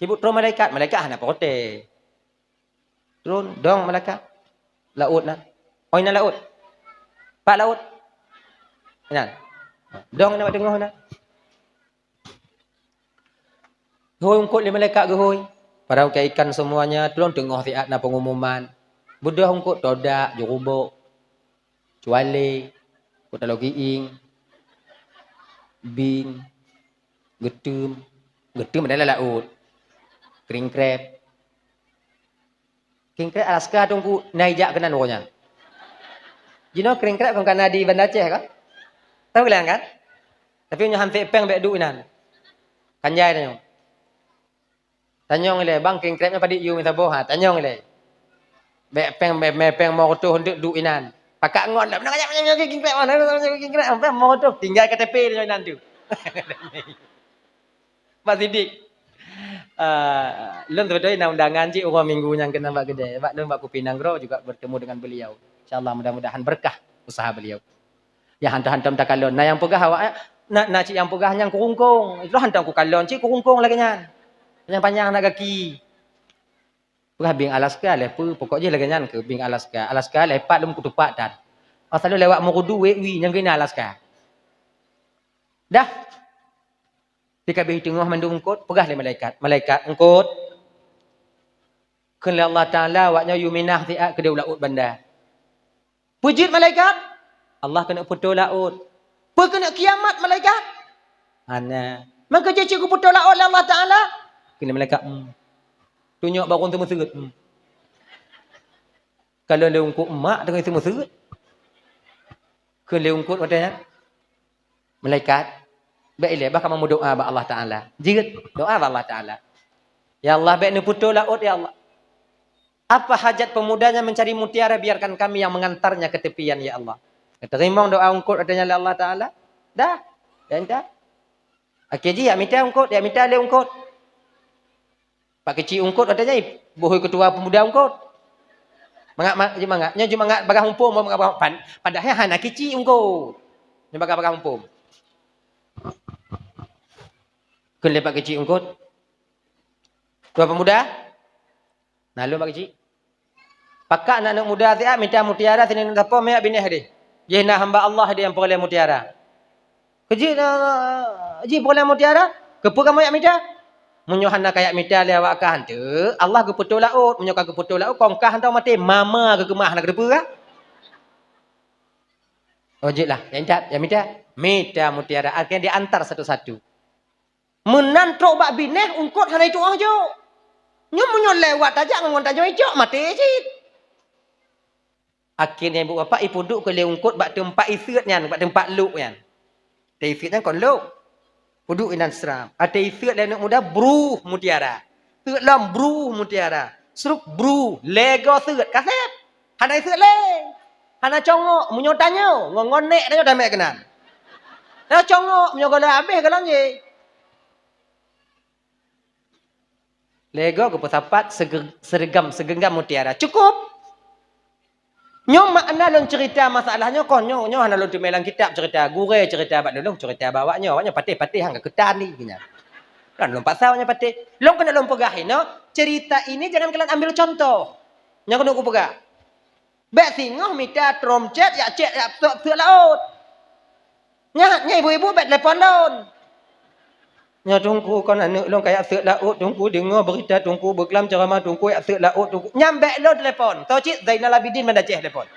Kibuet tron malaikat, malaikat hana protes. Tron, dong malaikat. Laôt na. Oi, na laôt. Pat laôt. Nyan. Dong na bak teungoh na. Geuhôi eungkôt lé malaikat geuhôi. Para ukée ikan semuanya, tron teungoh siat na pengumuman. Beudôh eungkôt todak, jeurubok, cualé, kota logiing, bing, geuteum. Geuteum adalah laôt. Kring kreb. Kring kreb Alaska teungku na ijak keunan uroe nyan. Jinoe kring kreb kon ka na di Banda Aceh kan? Tahu kalian kan? Tapi nyoe han sép péng bék duek inan. Kan jai tanyoe. Tanyong ilée, "Bang, kring kreb nyoe padit yue mita boh?" Ha, tanyong ilée. Bék péng, bék, bék péng mo reutôh untuk duek inan. Pakak ngon dah. Kring kreb, kring kreb, péng mo reutôh. Tinggai K T P nyoe inan tu. Pak Sidik. Ah, lôn seubeutoe na undangan cit uroe minggu nyang keunan bak keudè. Bak lôn bak Kupi Nanggroe juga bertemu dengan beliau. Insya Allah mudah-mudahan berkah usaha beliau. Ya hantom-hantom takalon. Na nyang peugah awak, na, na cit nyang peugah nyang kurungkong. Itu hantom kukalon cit kurungkong lagée nyan. Nyang panyang na gaki. Peugah bing Alaska lé peue, pokok jih lagée nyan keu bing Alaska. Alaska lé pat lom kutupat that. Asai lewat Murudu wék wi nyang keunan Alaska. Dah. Di ka abéh teungoh mandum eungkôt, peugah lé malaikat, "Malaikat, eungkôt." Kheun lé Allah Taala, "Awak nyoe yue minah siat keudéh u laôt banda." Peue jeuet malaikat? Allah keuneuk peutoe laôt. Peue keuneuk kiamat malaikat? Hana. Maka jih cit geupeutoe laôt lé Allah Taala? Kheun lé malaikat, "Hmm." Tunyok barô teumeuseut. Hmm. Kalon lé eungkôt mak teungoh teumeuseut. Kheun lé eungkôt watèe nyan, "Malaikat, bèk ilèe, bah kamoe meudoa bak Allah Taala." Jeuet, doa bak Allah Taala. "Ya Allah, bèk neupeutoe laôt, ya Allah. Apa hajat pemuda nyan mencari mutiara, biarkan kami yang mengantarnya ke tepian, ya Allah." Geuteurimong doa eungkôt watèe nyan lé Allah Taala. Dah, dan dah. Akhé jih jak mita eungkôt, jak mita lé eungkôt. Pak Keuchik eungkôt watèe nyan, boh ketua pemuda eungkôt. Mangat, ma-, jeuet mangat. Nyoe jeuet mangat bagaih muphom, mangat bagaih pan-, padahai hana keuchik eungkôt. Nyoe bagaih-bagaih muphom. Kheun lé Pak Keuchik eungkôt, "Ketua pemuda, na lôn Pak Keuchik." "Pakat na aneuk muda siat mita mutiara sineuk sapo, meuyak binéh deh. Jih na hamba Allah deh nyang peureulèe mutiara." "Keu jih, eh, jih peureulèe mutiara? Keupeue kamoe yak mita?" "Meunyoe hana kayak mita lé awak kah, eunteuk Allah geupeutoe laôt. Meunyoe ka geupeutoe laôt, kong kah hantom maté, mama geukeumah hana geuteupeue kah?" "Oh, jeuet lah, yak mita, yak mita." Mita mutiara, akhirnya diantar satu-satu. Meunan trok bak binéh eungkôt hana jitu'oh jok. Nyoe meunyoe lewat tajak ngon tanyoe icok, maté cit. Akhirnya ibu bapak ipeuduek keu lé eungkôt bak teumpat iseuet nyan, bak teumpat lôk nyan. Watèe iseuet nyan kon lôk. Peuduek inan seram. Watèe iseuet lé aneuk muda, bruh mutiara. Seuet lom, bruh mutiara. Srub, bruh. Lhèe goe seuet, ka sép. Hana iseuet lé. Hana congok, meunyoe tanyoe, ngon, ngon nèk tanyoe tamè keunan. Hana congok, meunyoe gohlom abéh gohlom jih. Lhèe goe geupeusapat sege-, seregam, segenggam mutiara. Cukup. Nyoe makna lôn cerita masalah nyoe kon, nyoe, nyoe hana lôn teumé lam kitab cerita. Gurèe cerita bak lôn, lôn cerita bak awak nyoe. Awak nyoe patéh-patéh han ka keutan ni, nyan. Kan lôn paksa awak nyoe patéh. Lôn keuneuk lôn peugah inoe, cerita ini jangan kalian ambil contoh. Nyang keuneuk kupeugah. Bèk singoh mita trom chat, yak chat, yak seuet, seuet laôt. Nyan, nyan ibu-ibu bèk telepon lôn. "Nyoe Teungku kon aneuk lôn ka yak seuet laôt, Teungku deungoe beurita Teungku, beuklam ceuramah Teungku yak seuet laôt Teungku." Nyan bèk lôn telepon. Toh cit Zainal Abidin Banda Aceh telepon.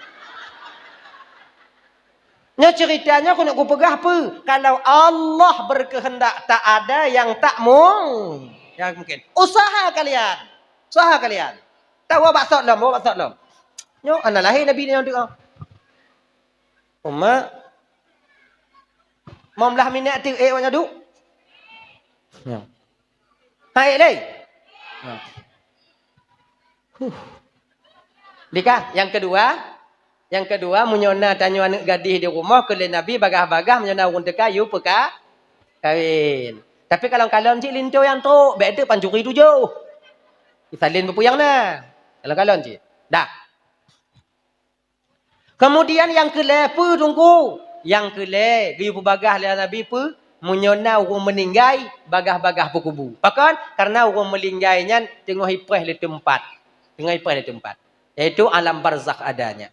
Nyoe cerita nyoe keuneuk kupeugah peue? Kalau Allah berkehendak, tak ada yang tak mung-, yang mungkin. Usaha kalian. Usaha kalian. Tawoe bak sot lom, woe bak sot lom. Nyoe hana lahé Nabi nyoe teuka. Umat. Mom lah minèt teuk ék awak nyan duek. Nyoe. Hai lé. Nyoe. Huh. Dikah, yang kedua, yang kedua, meunyoe na tanyoe aneuk gadih di rumoh, keu lé Nabi bagah-bagah, meunyoe na ureueng teuka, yue peuka-, kawin. Tapi kalon-kalon cit linto nyang trok, bèk teuk pancuri tujoh. Isalin peue nyang na. Kalon-kalon cit. Dah. Kemudian nyang keu lhèe peue Teungku? Nyang keu lhèe geuyue peubagah lé Nabi peue? Meunyoe na ureueng meuninggai, bagah-bagah peukubu. Pakon? Karena ureueng meuninggai nyan teungoh ipreh lé teumpat. Teungoh ipreh lé teumpat. Yaitu alam barzakh adanya.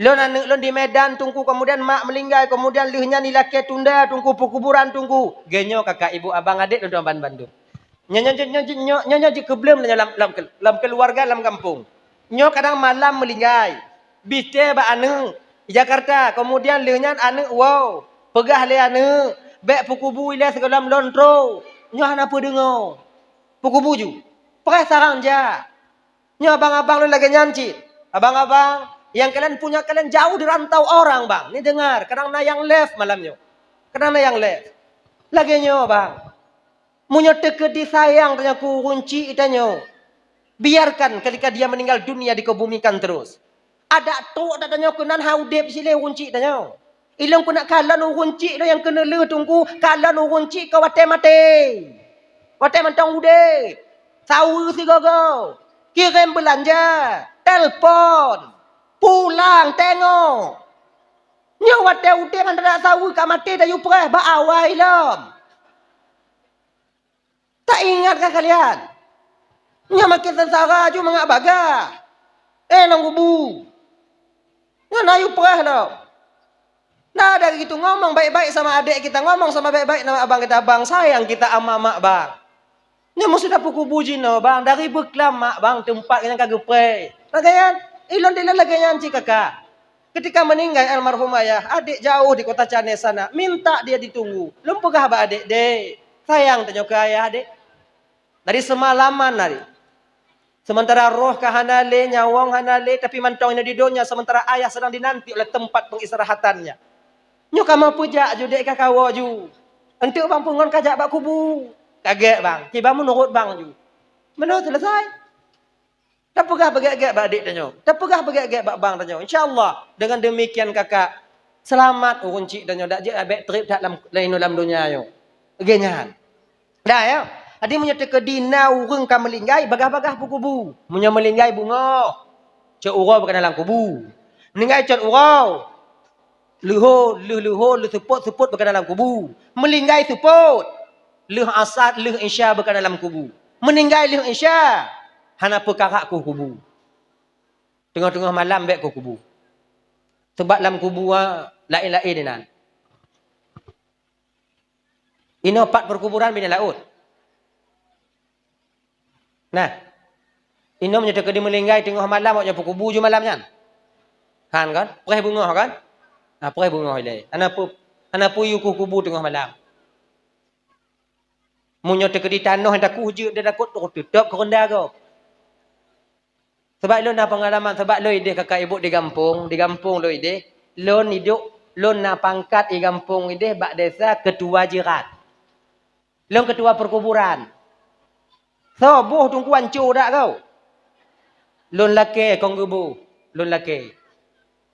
Lôn aneuk lôn di Medan Teungku, kemudian mak meuninggai, kemudian lheueh nyan ilakèe tunda Teungku peukuburan Teungku. Geunyoe kakak ibu abang adék lôn tuan ban bandum. Nyoe, nyoe, nyoe, nyoe, nyoe, nyoe jeuet keu bleuem nyoe lam, lam, lam keuluwarga lam gampông. Nyoe kadang malam meulinggai, bistée bak aneuk di Jakarta, keumudian lheueh nyan aneuk woe, peugah lé aneuk, "Bék peukubu ilée sigohlom lôn trok." Nyoe hana peudeungoe. Peukubu ju. Preh sarang jak. Nyoe abang-abang lôn lagée nyan cit. Abang-abang, nyang kalian punya kalian jauh di rantau orang, bang. Ni dengar, kadang na nyang lef malam nyoe. Kadang na nyang lef. Lagée nyoe, bang. Meunyoe teukeudi sayang tanyoe keu ureuëng chik tanyoe, biarkan ketika dia meninggal dunia dikebumikan terus. Adak trok that tanyoe keunan hana udeb cit lé ureuëng chik tanyoe. Ilôn keuneuk kalon ureuëng chik lôn nyang keuneulheueh Teungku, kalon ureuëng chik ka watée maté. Watée mantong udeb, saweue sigoe-goe, kirém beulanja, telpon, pulang, tengok. Nyoe watée udeb hana that saweue ka maté tayue preh bak awai lom. Taingat kah kalian? Nyoe makin seungsara ju mangat bagah. Eh, lam kubu. Nyoe na yue preh lom. Ada gitu, ngomong baik-baik sama adik kita, ngomong sama baik-baik sama abang kita, "Bang, sayang kita ama mak, Bang." Nyoe meusudah peukubu jinoe, Bang, dari beuklam mak, Bang, teumpat nyang ka geupreh. Lagèe nyan, ilôn dilèe lagèe nyan cit kakak. Ketika meninggai almarhum ayah, adik jauh di kota Cane sana, minta dia ditunggu. Lôn peugah bak adik, "Dek, sayang tanyoe keu ayah, Dek." Dari seumalaman hari. Sementara roh ka hana lé, nyawöng hana lé, tapi mantong inong di donya, sementara ayah sedang dinanti oleh tempat pengistirahatannya. Nyoe kamoe peujak ju, dek ka kawoe ju. Enteuk bang peue ngon kajak bak kubu. Ka gèt bang, kiban meunurot bang ju. Meunoe selesai. Tapeugah beugèt-gèt bak adik tanyoe. Tapeugah beugèt-gèt bak bang tanyoe. Insya Allah, dengan demikian kakak, seulamat ureueng chik tanyoe, dak jeuet bèk trép that lam, lam, lam donya nyoe. Lagèe nyan. Dah, ya. Jadi, meunyoe teukeudi na ureueng ka meulinggai, bagah-bagah peukubu. Meunyoe meulinggai beungoh, cot uroe beukeunong lam kubu. Meulinggai cot uroe, leuhô, lheuh leuhô, lheuh seupôt, seupôt beukeunong lam kubu. Meulinggai seupôt, lheuh asar, lheuh isya beukeunong lam kubu. Meuninggai lheuh isya, hana peukarak ku kubu. Teungoh-teungoh malam bèk ku kubu. Sabab lam kubu, ah, laén-laén inan. Inoe pat perkuburan binéh laôt. Nah, inoe meunyoe teukeudi meulinggai teungoh malam, awak nyoe peukubu ju malam nyan. Han kan? Preh beungoh kan? Nah, preh beungoh ilèe. Hana peue, hana peue yue kubu teungoh malam. Meunyoe teukeudi tanoh nyang takuh jeuet, dia takot teutôp keu reunda gob. Sabab lôn na peungalaman, sabab lôn idéh kakak ibu di gampông, di gampông lôn idéh, lôn idup, lôn na pangkat di gampông idéh bak desa ketua jiran. Lôn ketua perkuburan. Soe boh teungku anco dak kau? Lôn lakèe kong geuboh, lôn lakèe.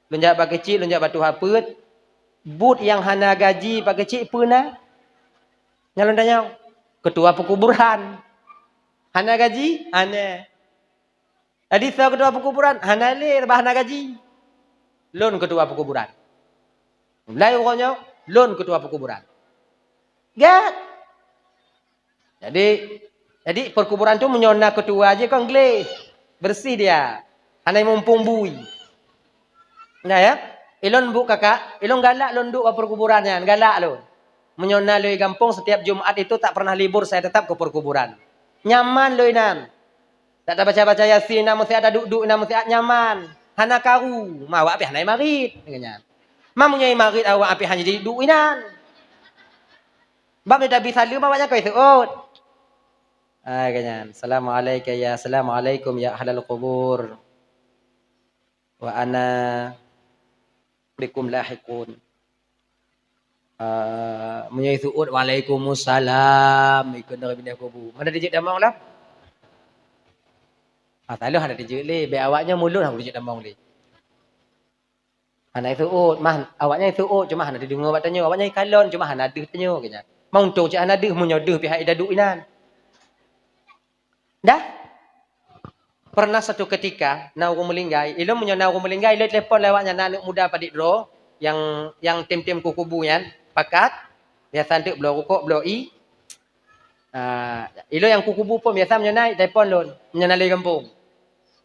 Lôn jak bak keuchik, lôn jak bak tuha peuet. Buet nyang hana gaji bak keuchik peue na? Nyan lôn tanyong, ketua perkuburan. Hana gaji? Hana. Jadi soe ketua perkuburan? Hana lé, bah hana gaji. Lôn ketua perkuburan. Mulai uroe nyoe, lôn ketua perkuburan. Gèt. Jadi, jadi perkuburan tu meunyoe na ketua jih kon gleh. Bersih dia. Hana mumpung bui. Nah ya, ilôn buet kakak, ilôn galak lôn duek bak perkuburan nyan, galak lôn. Meunyoe na lôn di gampông, setiap Jumat itu tak pernah libur saya tetap ke perkuburan. Nyaman lôn inan. Tak tabaca-baca Yasin inan, meusiat taduek-duek inan, meusiat nyaman. Hana karu, ma awak pih hana marit, lagèe nyan. Ma meunyoe marit awak pih hana jiduek inan. Bab ni tabi saleuem awak nyan keu seuôt. Ai, lagèe nyan. Assalamualaikum ya, assalamualaikum ya ahlal qubur. Wa ana bikum lahiqun. Ah, meunyoe seuôt, "Waalaikumsalam," ikheun dari binéh kubu. Hana dijeuet tamong lah. Ah, taloh hana dijeuet lé, bèk awak nyoe mulod hana dijeuet tamong lé. Hana seuôt, mah awak nyan seuôt, cuma hana dideungoe bak tanyoe. Awak nyan kalon, cuma hana deuh tanyoe, lagèe nyan. Meuntông cit hana deuh, meunyoe deuh pih hai taduek inan. Dah? Pernah satu ketika, na ureueng meulinggai. Ilôn meunyoe na ureueng meulinggai, ilôn telepon lé awak nyan, na aneuk muda padit droe, nyang, nyang tem-tem kukubu nyan, pakat, biasa enteuk bloe rukok, bloe ie. Ah, ilôn nyang kukubu phôn, biasa meunyoe na telepon lôn, meunyoe na lé gampông.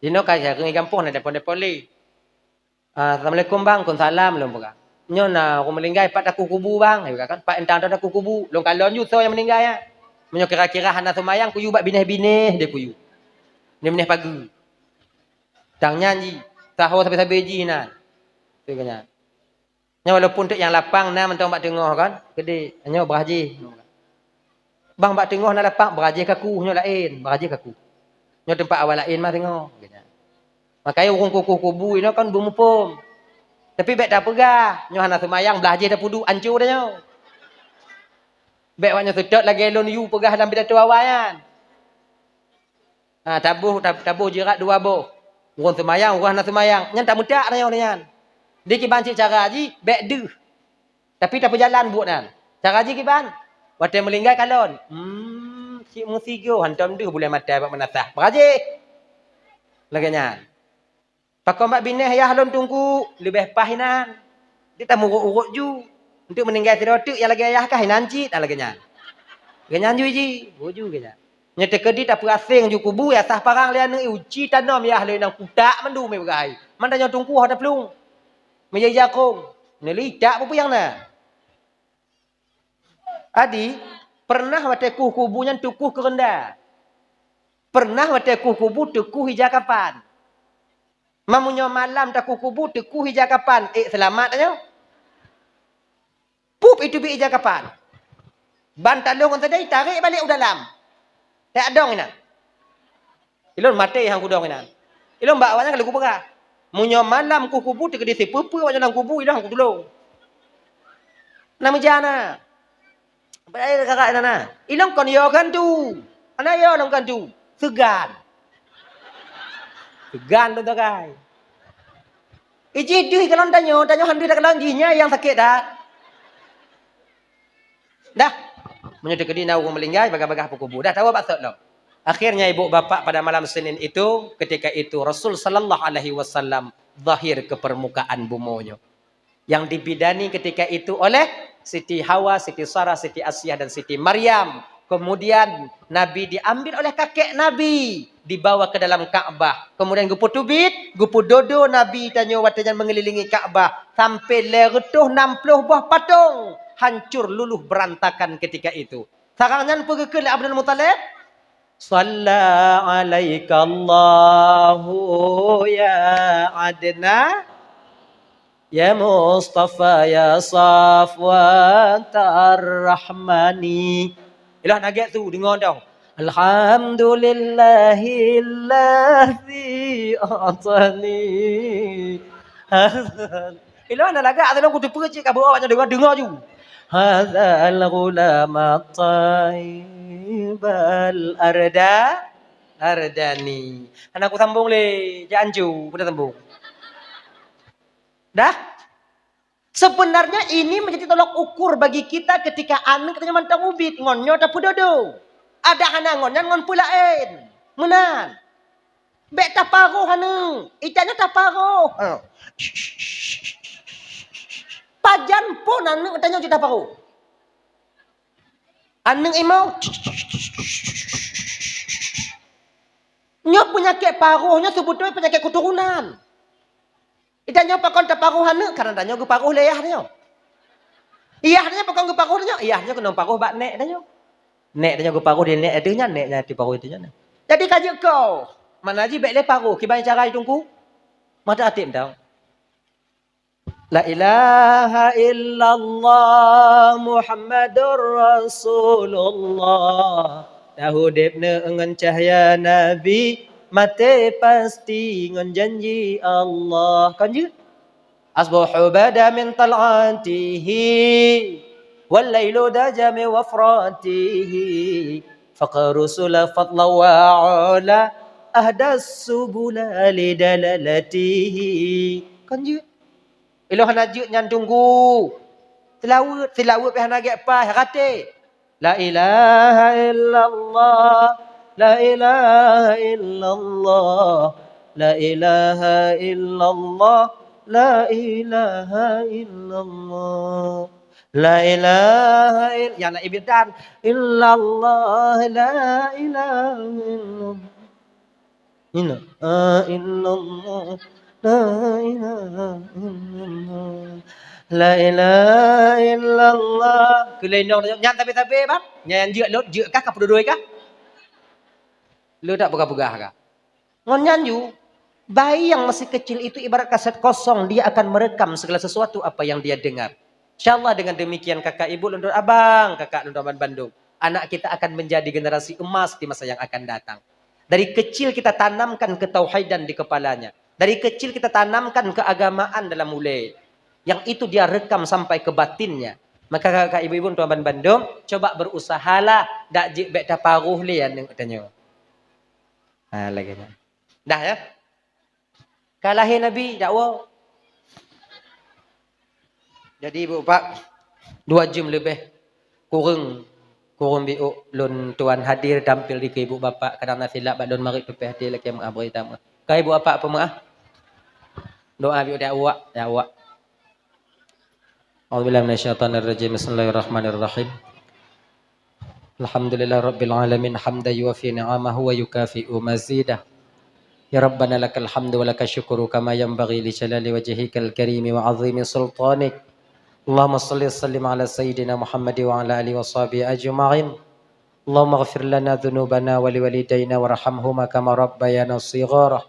Jinoe ka jareueng gampông na telepon-telepon lé. "Ah, assalamualaikum, Bang." "Waalaikumsalam," lôn peugah. "Nyoe na ureueng meulinggai, pat takue kubu, Bang?" Geupeugah kan, "Pat intan takue kubu." Lôn kalon ju soe nyang meuninggai nyan. Meunyoe kira-kira hana seumayang, kuyue bak binéh-binéh deh kuyue. Binéh-binéh pageue. Tang nyan jih, saho sabe-sabe jih nan. Lagèe nyan. Nyan walaupun teuk nyang lapang na mantong bak teungoh kan, keudéh, nyoe brah jih. Bang, bak teungoh na lapang, brah jih kaku, nyoe laén, brah jih kaku. Nyoe teumpat awak laén mah teungoh. Makajih ureueng kukuh kubu inoe kan beumuphom. Tapi bèk tapeugah, nyoe hana seumayang, brah jih tapeuduek, ancô dah nyoe. Bèk awak nyoe seutôt lagèe lôn yue peugah lam pidato awai nyan. Ha, taboh, tab-, taboh jirat dua boh. Ureueng seumayang, ureueng hana seumayang. Nyan tameutak tanyoe nyan. Di kiban cit cara jih, bèk deuh. Tapi tapeujalan buet nyan. Cara jih kiban? Watèe meulinggai kalon. Hmm, cit meusigoe, hantom deuh buleuen mata bak meunasah. Brah jih. Lagèe nyan. Pakon bak binéh yah lôn teungku, leubeh paih inan. Di tameuurot-urot ju. Enteuk meuninggai sidroe teuk nyang lagèe yah kah inan cit, ah, lagèe nyan. Lagèe nyan ju jih, bu ju lagèe nyan. Nyoe teukeudi tapeuaséng ju kubu, yah sah parang lé aneuk, uci tanom yah lé inong kutak mandum ié beugai. Man tanyoe teungku ho taplueng. Meujai jakong. Neulitak peue nyang na. Adi, pernah watée kueh kubu nyan teukueh keureunda. Pernah watée kueh kubu teukueh ija kapan. Meunyoe malam takueh kubu teukueh ija kapan, ék seulamat tanyoe. Pup iteubiet ija kapan. Ban talong ngon teudai tarek balek u dalam. Tajak dong inan. Ilôn maté han kudong inan. Ilôn bak awaknyan ka lheueh kupeugah, meunyoe malam kueh kubu teukeudi sipeue-peue awaknyan lam kubu, ilôn han kutulông. Na meujan na. Beurai kakak inan na. Ilôn kon yo gantu. Hana yo lôn gantu. Seugan. Seugan lôn sagai. Ijih deuh kalon tanyoe, tanyoe han deuh takalon jih nyan nyang sakét that. Dah. Meunyoe teukeudi na ureuëng meuninggai, bagah-bagah peukubu. Dah tawoe bak sot lom. Akhirnya ibu bapak pada malam Senin itu, ketika itu Rasul sallallahu alaihi wasallam zahir ke permukaan bumoe nyoe. Yang dibidani ketika itu oleh Siti Hawa, Siti Sarah, Siti Asiah dan Siti Maryam. Kemudian Nabi diambil oleh kakek Nabi, dibawa ke dalam Ka'bah. Kemudian geupeuteubiet, geupeudodo Nabi tanyoe watée nyan mengelilingi Ka'bah sampai lhée reutôh nam ploh boh patong hancur luluh berantakan ketika itu. Sarang nyan peue geukheun lé Abdul Muthalib? Shalla alaikallahu ya Adnan, ya Mustafa, ya Safwat Ar-Rahmani. Ilah nagek tu deungoe dong. Alhamdulillahilladzi atani. Ilah na lagak tu dong, kuteupeue cit ka beuo awaknyan deungoe, deungoe ju. Hadzal ghulam at-thayyibal arda, ardani. Hana kusambong lé, jak anju, peue sambong. Dah? Sebenarnya ini menjadi tolok ukur bagi kita ketika aneuk tanyoe mantong ubit, ngon nyoe tapeudodo. Ada hana ngon nyan ngon peue laén. Meunan. Bék taparoh aneuk. Itanyoe taparoh. Ha. Pajan phon aneuk tanyoe jeuet taparoh. Aneuk imo. Nyoe peunyakét paroh nyoe seubeutôi peunyakét keuturonan. Itanyoe pakon taparoh aneuk, karena tanyoe geuparoh lé yah tanyoe. Yah tanyoe pakon geuparoh tanyoe, yah tanyoe keunong paroh bak nék tanyoe. Nék tanyoe geuparoh di nék ateueh nyan, nék nyan tiparoh ateueh nyan. Jadi ka jeuet keu, mana jih bék lé paroh, kiban cara jitungku? Mata até mantong. La ilaha illallah Muhammadur Rasulullah. Taudeb neu ngon cahya Nabi, maté pasti ngon janji Allah. Kan jeuet? Asbahu bada min tal'atihi, wal lailu daja min wafratihi. Faqaru sula fadla wa ula, ahdas subula li dalalatihi. Kan jeuet? Ilôn hana jeuet nyan tunggu. Seulaweuet, seulaweuet pih hana gét paih raté. La ilaha illallah, la ilaha illallah, la ilaha illallah, la ilaha illallah. La ilaha ill-, ya na ibidan. Illallah, la ilaha illallah. Ina, ah, illallah. La ilaha illallah. La ilaha illallah. Keu lé inong nyan sabe-sabe, bang. Nyan jeuet lôn, jeuet kah, ka peududuek kah? Le tak peugah-peugah kah? Ngon nyan ju, bayi yang masih kecil itu ibarat kaset kosong, dia akan merekam segala sesuatu apa yang dia dengar. Insya Allah dengan demikian kakak ibu lôn tuan abang, kakak lôn tuan bandum, anak kita akan menjadi generasi emas di masa yang akan datang. Dari kecil kita tanamkan ketauhidan di kepalanya. Dari kecil kita tanamkan keagamaan dalam ulée. Yang itu dia rekam sampai ke batinnya. Maka kakak ibu-ibu tuan bandum, coba berusahalah dak jeuet bék taparoh lé aneuk tanyoe. Ha, lagée nyan. Dah ya? Ka lahé Nabi, dakwoe. Jadi ibu bapak, dua jeuem leubeh kureueng, kureueng biôk lôn tuan hadir tampil dikeue ibu bapak, kadang na silap bak lôn marit tupéh até lakée meu'ah bri tameu'ah. Ka ibu bapak peumeu'ah. Doa biôk dak awak, dak awak. A'udzubillahi minasyaitonirrajim. Bismillahirrahmanirrahim. Alhamdulillahirabbil alamin, hamdan yuwafi ni'amahu wa yukafi'u mazidah. Ya Rabbana lakal hamdu wa lakasy syukru kama yanbaghi li jalali wajhikal karimi wa 'azimi sultanik. اللهم صل وسلم على سيدنا محمد وعلى آله وصحبه أجمعين. اللهم اغفر لنا ذنوبنا ولوالدينا وارحمهما كما ربيانا صغارا.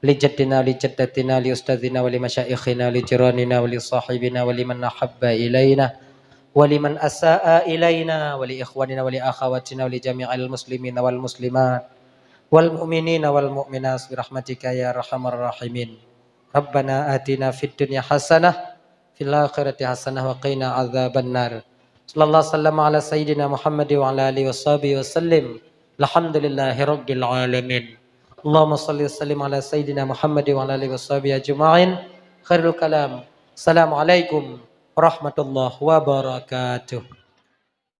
لجدنا ولجدتنا ولأستاذنا ولمشايخنا ولجيراننا ولصاحبنا ولمن أحب إلينا ولمن أساء إلينا ولإخواننا ولأخواتنا ولجميع المسلمين والمسلمات والمؤمنين والمؤمنات برحمتك يا أرحم الراحمين. ربنا آتنا في الدنيا حسنة وفي الآخرة حسنة وقنا عذاب النار. صلى الله وسلم على سيدنا محمد وعلى آله وصحبه وسلم. الحمد لله رب العالمين. اللهم صل وسلم على سيدنا محمد وعلى آله وصحبه أجمعين. خير الكلام. السلام عليكم ورحمة الله وبركاته.